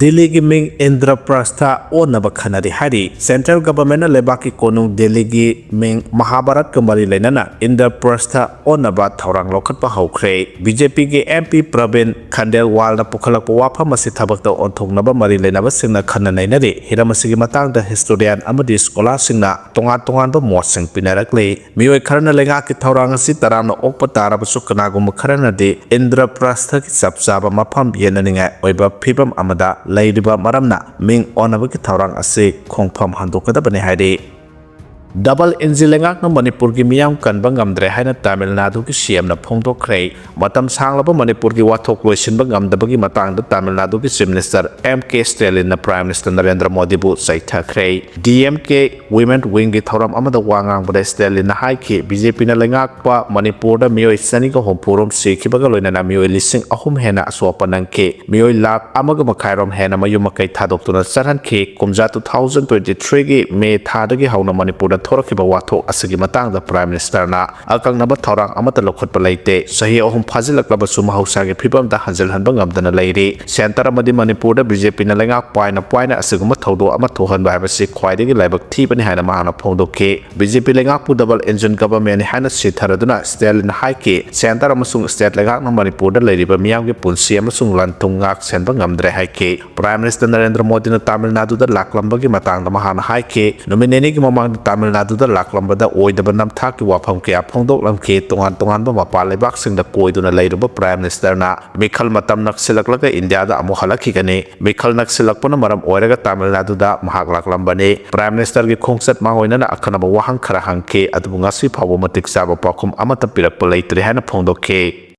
ꯗꯤꯜꯂꯤꯒꯤ ꯃꯤꯡ ꯏꯟꯗ꯭ꯔꯄ꯭ꯔꯁꯊ ꯑꯣꯟꯅꯕ ꯈꯟꯅꯔꯤ ꯍꯥꯏꯔꯤ꯫ Central Government ꯅ ꯂꯩꯕꯥꯛꯀꯤ ꯀꯣꯅꯨꯡ ꯗꯤꯜꯂꯤꯒꯤ ꯃꯤꯡ ꯃꯍꯥꯚꯥꯔꯠꯀ ꯃꯔꯤ ꯂꯩꯅꯅ ꯏꯟꯗ꯭ꯔꯄ꯭ꯔꯁꯊ ꯑꯣꯟꯅꯕ ꯊꯧꯔꯥꯡ ꯂꯧꯈꯠꯄ ꯍꯧꯈ꯭ꯔꯦ꯫ BJP ꯒꯤ MP ꯄ꯭ꯔꯕꯤꯟ ꯈꯟꯗꯦꯜꯋꯥꯜꯅ ꯄꯨꯈꯠꯂꯛꯄ ꯋꯥꯐꯝ ꯑꯁꯤ ꯊꯕꯛꯇ ꯑꯣꯟꯊꯣꯛꯅꯕ ꯃꯔꯤ ꯂꯩꯅꯕꯁꯤꯡꯅ ꯈꯟꯅ ꯅꯩꯅꯔꯤ꯫ ꯍꯤꯔꯝ ꯑꯁꯤꯒꯤ ꯃꯇꯥꯡꯗ historian ꯑꯃꯗꯤ scholar ꯁꯤꯡꯅ ꯇꯣꯉꯥꯟ ꯇꯣꯉꯥꯟꯕ ꯃꯣꯠꯁꯤꯡ ꯄꯤꯅꯔꯛꯂꯤ꯫ ꯃꯤꯑꯣꯏ ꯈꯔꯅ ꯂꯩꯉꯥꯛꯀꯤ ꯊꯧꯔꯥꯡ ꯑꯁꯤ ꯇꯔꯥꯝꯅ ꯑꯣꯛꯄ ꯇꯥꯔꯕꯁꯨ, ꯀꯅꯥꯒꯨꯝꯕ ꯈꯔꯅꯗꯤ ꯏꯟꯗ꯭ꯔꯄ꯭ꯔꯁꯊꯒꯤ ꯆꯞ ꯆꯥꯕ ꯃꯐꯝ ꯌꯦꯠꯅꯅꯤꯡꯉꯥꯏ ꯑꯣꯏꯕ ꯐꯤꯚꯝ ꯑꯃꯗ ꯂꯩꯔꯤꯕ ꯃꯔꯝꯅ ꯃꯤꯡ ꯑꯣꯟꯅꯕꯒꯤ ꯊꯧꯔꯥꯡ ꯑꯁꯤ ꯈꯣꯡꯐꯝ ꯍꯟꯗꯣꯛꯀꯗꯕꯅꯤ ꯍꯥꯏꯔꯤ꯫ Double engine ꯂꯩꯉꯥꯛꯅ ꯃꯅꯤꯄꯨꯔꯒꯤ ꯃꯤꯌꯥꯝ ꯀꯟꯕ ꯉꯝꯗ꯭ꯔꯦ ꯍꯥꯏꯅ ꯇꯥꯃꯤꯜ ꯅꯥꯗꯨꯒꯤ CM ꯅ ꯐꯣꯡꯗꯣꯛꯈ꯭ꯔꯦ꯫ ꯃꯇꯝ ꯁꯥꯡꯂꯕ ꯃꯅꯤꯄꯨꯔꯒꯤ ꯋꯥꯊꯣꯛ ꯂꯣꯏꯁꯤꯟꯕ ꯉꯝꯗꯕꯒꯤ ꯃꯇꯥꯡꯗ ꯇꯥꯃꯤꯜ ꯅꯥꯗꯨꯒꯤ Chief Minister M K Stalin ꯅ Prime Minister Narendra ꯃꯣꯗꯤꯕꯨ ꯆꯩꯊꯈ꯭ꯔꯦ꯫ DMK Women Wing ꯒꯤ ꯊꯧꯔꯝ ꯑꯃꯗ ꯋꯥ ꯉꯥꯡꯕꯗ ꯁ꯭ꯇꯦꯂꯤꯟꯅ ꯍꯥꯏꯈꯤ, BJP ꯅ ꯂꯩꯉꯥꯛꯄ ꯃꯅꯤꯄꯨꯔꯗ ꯃꯤꯑꯣꯏ ꯆꯅꯤꯒ ꯍꯨꯝꯐꯨ ꯔꯣꯝ ꯁꯤꯈꯤꯕꯒ ꯂꯣꯏꯅꯅ ꯃꯤꯑꯣꯏ ꯂꯤꯁꯤꯡ ꯑꯍꯨꯝ ꯍꯦꯟꯅ ꯑꯁꯣꯛ ꯑꯄꯟ ꯅꯪꯈꯤ꯫ ꯃꯤꯑꯣꯏ ꯂꯥꯈ ꯑꯃꯒ ꯃꯈꯥꯏ ꯔꯣꯝ ꯍꯦꯟꯅ ꯃꯌꯨꯝ ꯃꯀꯩ ꯊꯥꯗꯣꯛꯇꯨꯅ ꯆꯠꯍꯟꯈꯤ꯫ ꯀꯨꯝꯖꯥ two thousand twenty three ꯒꯤ ꯃꯦ ꯊꯥꯗꯒꯤ ꯍꯧꯅ ꯃꯅꯤꯄꯨꯔꯗ ꯊꯣꯔꯛꯈꯤꯕ ꯋꯥꯊꯣꯛ ꯑꯁꯤꯒꯤ ꯃꯇꯥꯡꯗ Prime Minister ꯅ ꯑꯀꯛꯅꯕ ꯊꯧꯔꯥꯡ ꯑꯃꯠꯇ ꯂꯧꯈꯠꯄ ꯂꯩꯇꯦ꯫ ꯆꯍꯤ ꯑꯍꯨꯝ ꯐꯥꯖꯤꯜꯂꯛꯂꯕꯁꯨ ꯃꯍꯧꯁꯥꯒꯤ ꯐꯤꯕꯝꯗ ꯍꯟꯖꯤꯜꯍꯟꯕ ꯉꯝꯗꯅ ꯂꯩꯔꯤ꯫ Centre ꯑꯃꯗꯤ ꯃꯅꯤꯄꯨꯔꯗ BJP ꯅ ꯂꯩꯉꯥꯛ ꯄꯥꯏꯅ ꯄꯥꯏꯅ ꯑꯁꯤꯒꯨꯝꯕ ꯊꯧꯗꯣꯛ ꯑꯃ ꯊꯣꯛꯍꯟꯕ ꯍꯥꯏꯕꯁꯤ ꯈ꯭ꯋꯥꯏꯗꯒꯤ ꯂꯥꯏꯕꯛ ꯊꯤꯕꯅꯤ ꯍꯥꯏꯅ ꯃꯍꯥꯛꯅ ꯐꯣꯡꯗꯣꯛꯈꯤ꯫ BJP ꯂꯩꯉꯥꯛꯄꯨ double engine government ꯅꯤ ꯍꯥꯏꯅ ꯁꯤꯊꯔꯗꯨꯅ ꯁ꯭ꯇꯦꯂꯤꯟꯅ ꯍꯥꯏꯈꯤ, Centre ꯑꯃꯁꯨꯡ state ꯂꯩꯉꯥꯛꯅ ꯃꯅꯤꯄꯨꯔꯗ ꯂꯩꯔꯤꯕ ꯃꯤꯌꯥꯝꯒꯤ ꯄꯨꯟꯁꯤ ꯑꯃꯁꯨꯡ ꯂꯟ ꯊꯨꯝ ꯉꯥꯛ ꯁꯦꯟꯕ ꯉꯝꯗ꯭ꯔꯦ ꯍꯥꯏꯈꯤ꯫ Prime Minister ꯅꯔꯦꯟꯗ꯭ꯔ ꯃꯣꯗꯤꯅ ꯇꯥꯃꯤꯜ ꯅꯥꯗꯨꯗ ꯂꯥꯛꯂꯝꯕꯒꯤ ꯃꯇꯥꯡꯗ ꯃꯍꯥꯛꯅ ꯍꯥꯏꯈꯤ, ꯅꯨꯃꯤꯠ ꯅꯤꯅꯤꯒꯤ ꯃꯃꯥꯡꯗ ꯇꯥꯃꯤꯜ ꯇꯥꯃꯤꯜ ꯅꯥꯗꯨꯗ ꯂꯥꯛꯂꯝꯕꯗ ꯑꯣꯏꯗꯕ ꯅꯝꯊꯥꯛꯀꯤ ꯋꯥꯐꯝ ꯀꯌꯥ ꯐꯣꯡꯗꯣꯛꯂꯝꯈꯤ꯫ ꯇꯣꯉꯥꯟ ꯇꯣꯉꯥꯟꯕ ꯃꯄꯥꯟ ꯂꯩꯕꯥꯛꯁꯤꯡꯗ ꯀꯣꯏꯗꯨꯅ ꯂꯩꯔꯨꯕ Prime Ministerꯅ ꯃꯤꯈꯜ ꯃꯇꯝ ꯅꯛꯁꯤꯜꯂꯛꯂꯒ ꯏꯟꯗꯤꯌꯥꯗ ꯑꯃꯨꯛ ꯍꯜꯂꯛꯈꯤꯒꯅꯤ꯫ ꯃꯤꯈꯜ ꯅꯛꯁꯤꯜꯂꯛꯄꯅ ꯃꯔꯝ ꯑꯣꯏꯔꯒ ꯇꯥꯃꯤꯜ ꯅꯥꯗꯨꯗ ꯃꯍꯥꯛ ꯂꯥꯛꯂꯝꯕꯅꯤ꯫ Prime Ministerꯒꯤ ꯈꯣꯡꯆꯠ ꯃꯥꯡꯑꯣꯏꯅꯅ ꯑꯈꯟꯅꯕ ꯋꯥꯍꯪ ꯈꯔ ꯍꯪꯈꯤ, ꯑꯗꯨꯕꯨ ꯉꯁꯤ ꯐꯥꯎꯕ ꯃꯇꯤꯛ ꯆꯥꯕ ꯄꯥꯎꯈꯨꯝ ꯑꯃꯠꯇ ꯄꯤꯔꯛꯄ ꯂꯩꯇ꯭ꯔꯤ ꯍꯥꯏꯅ ꯐꯣꯡꯗꯣꯛꯈꯤ꯫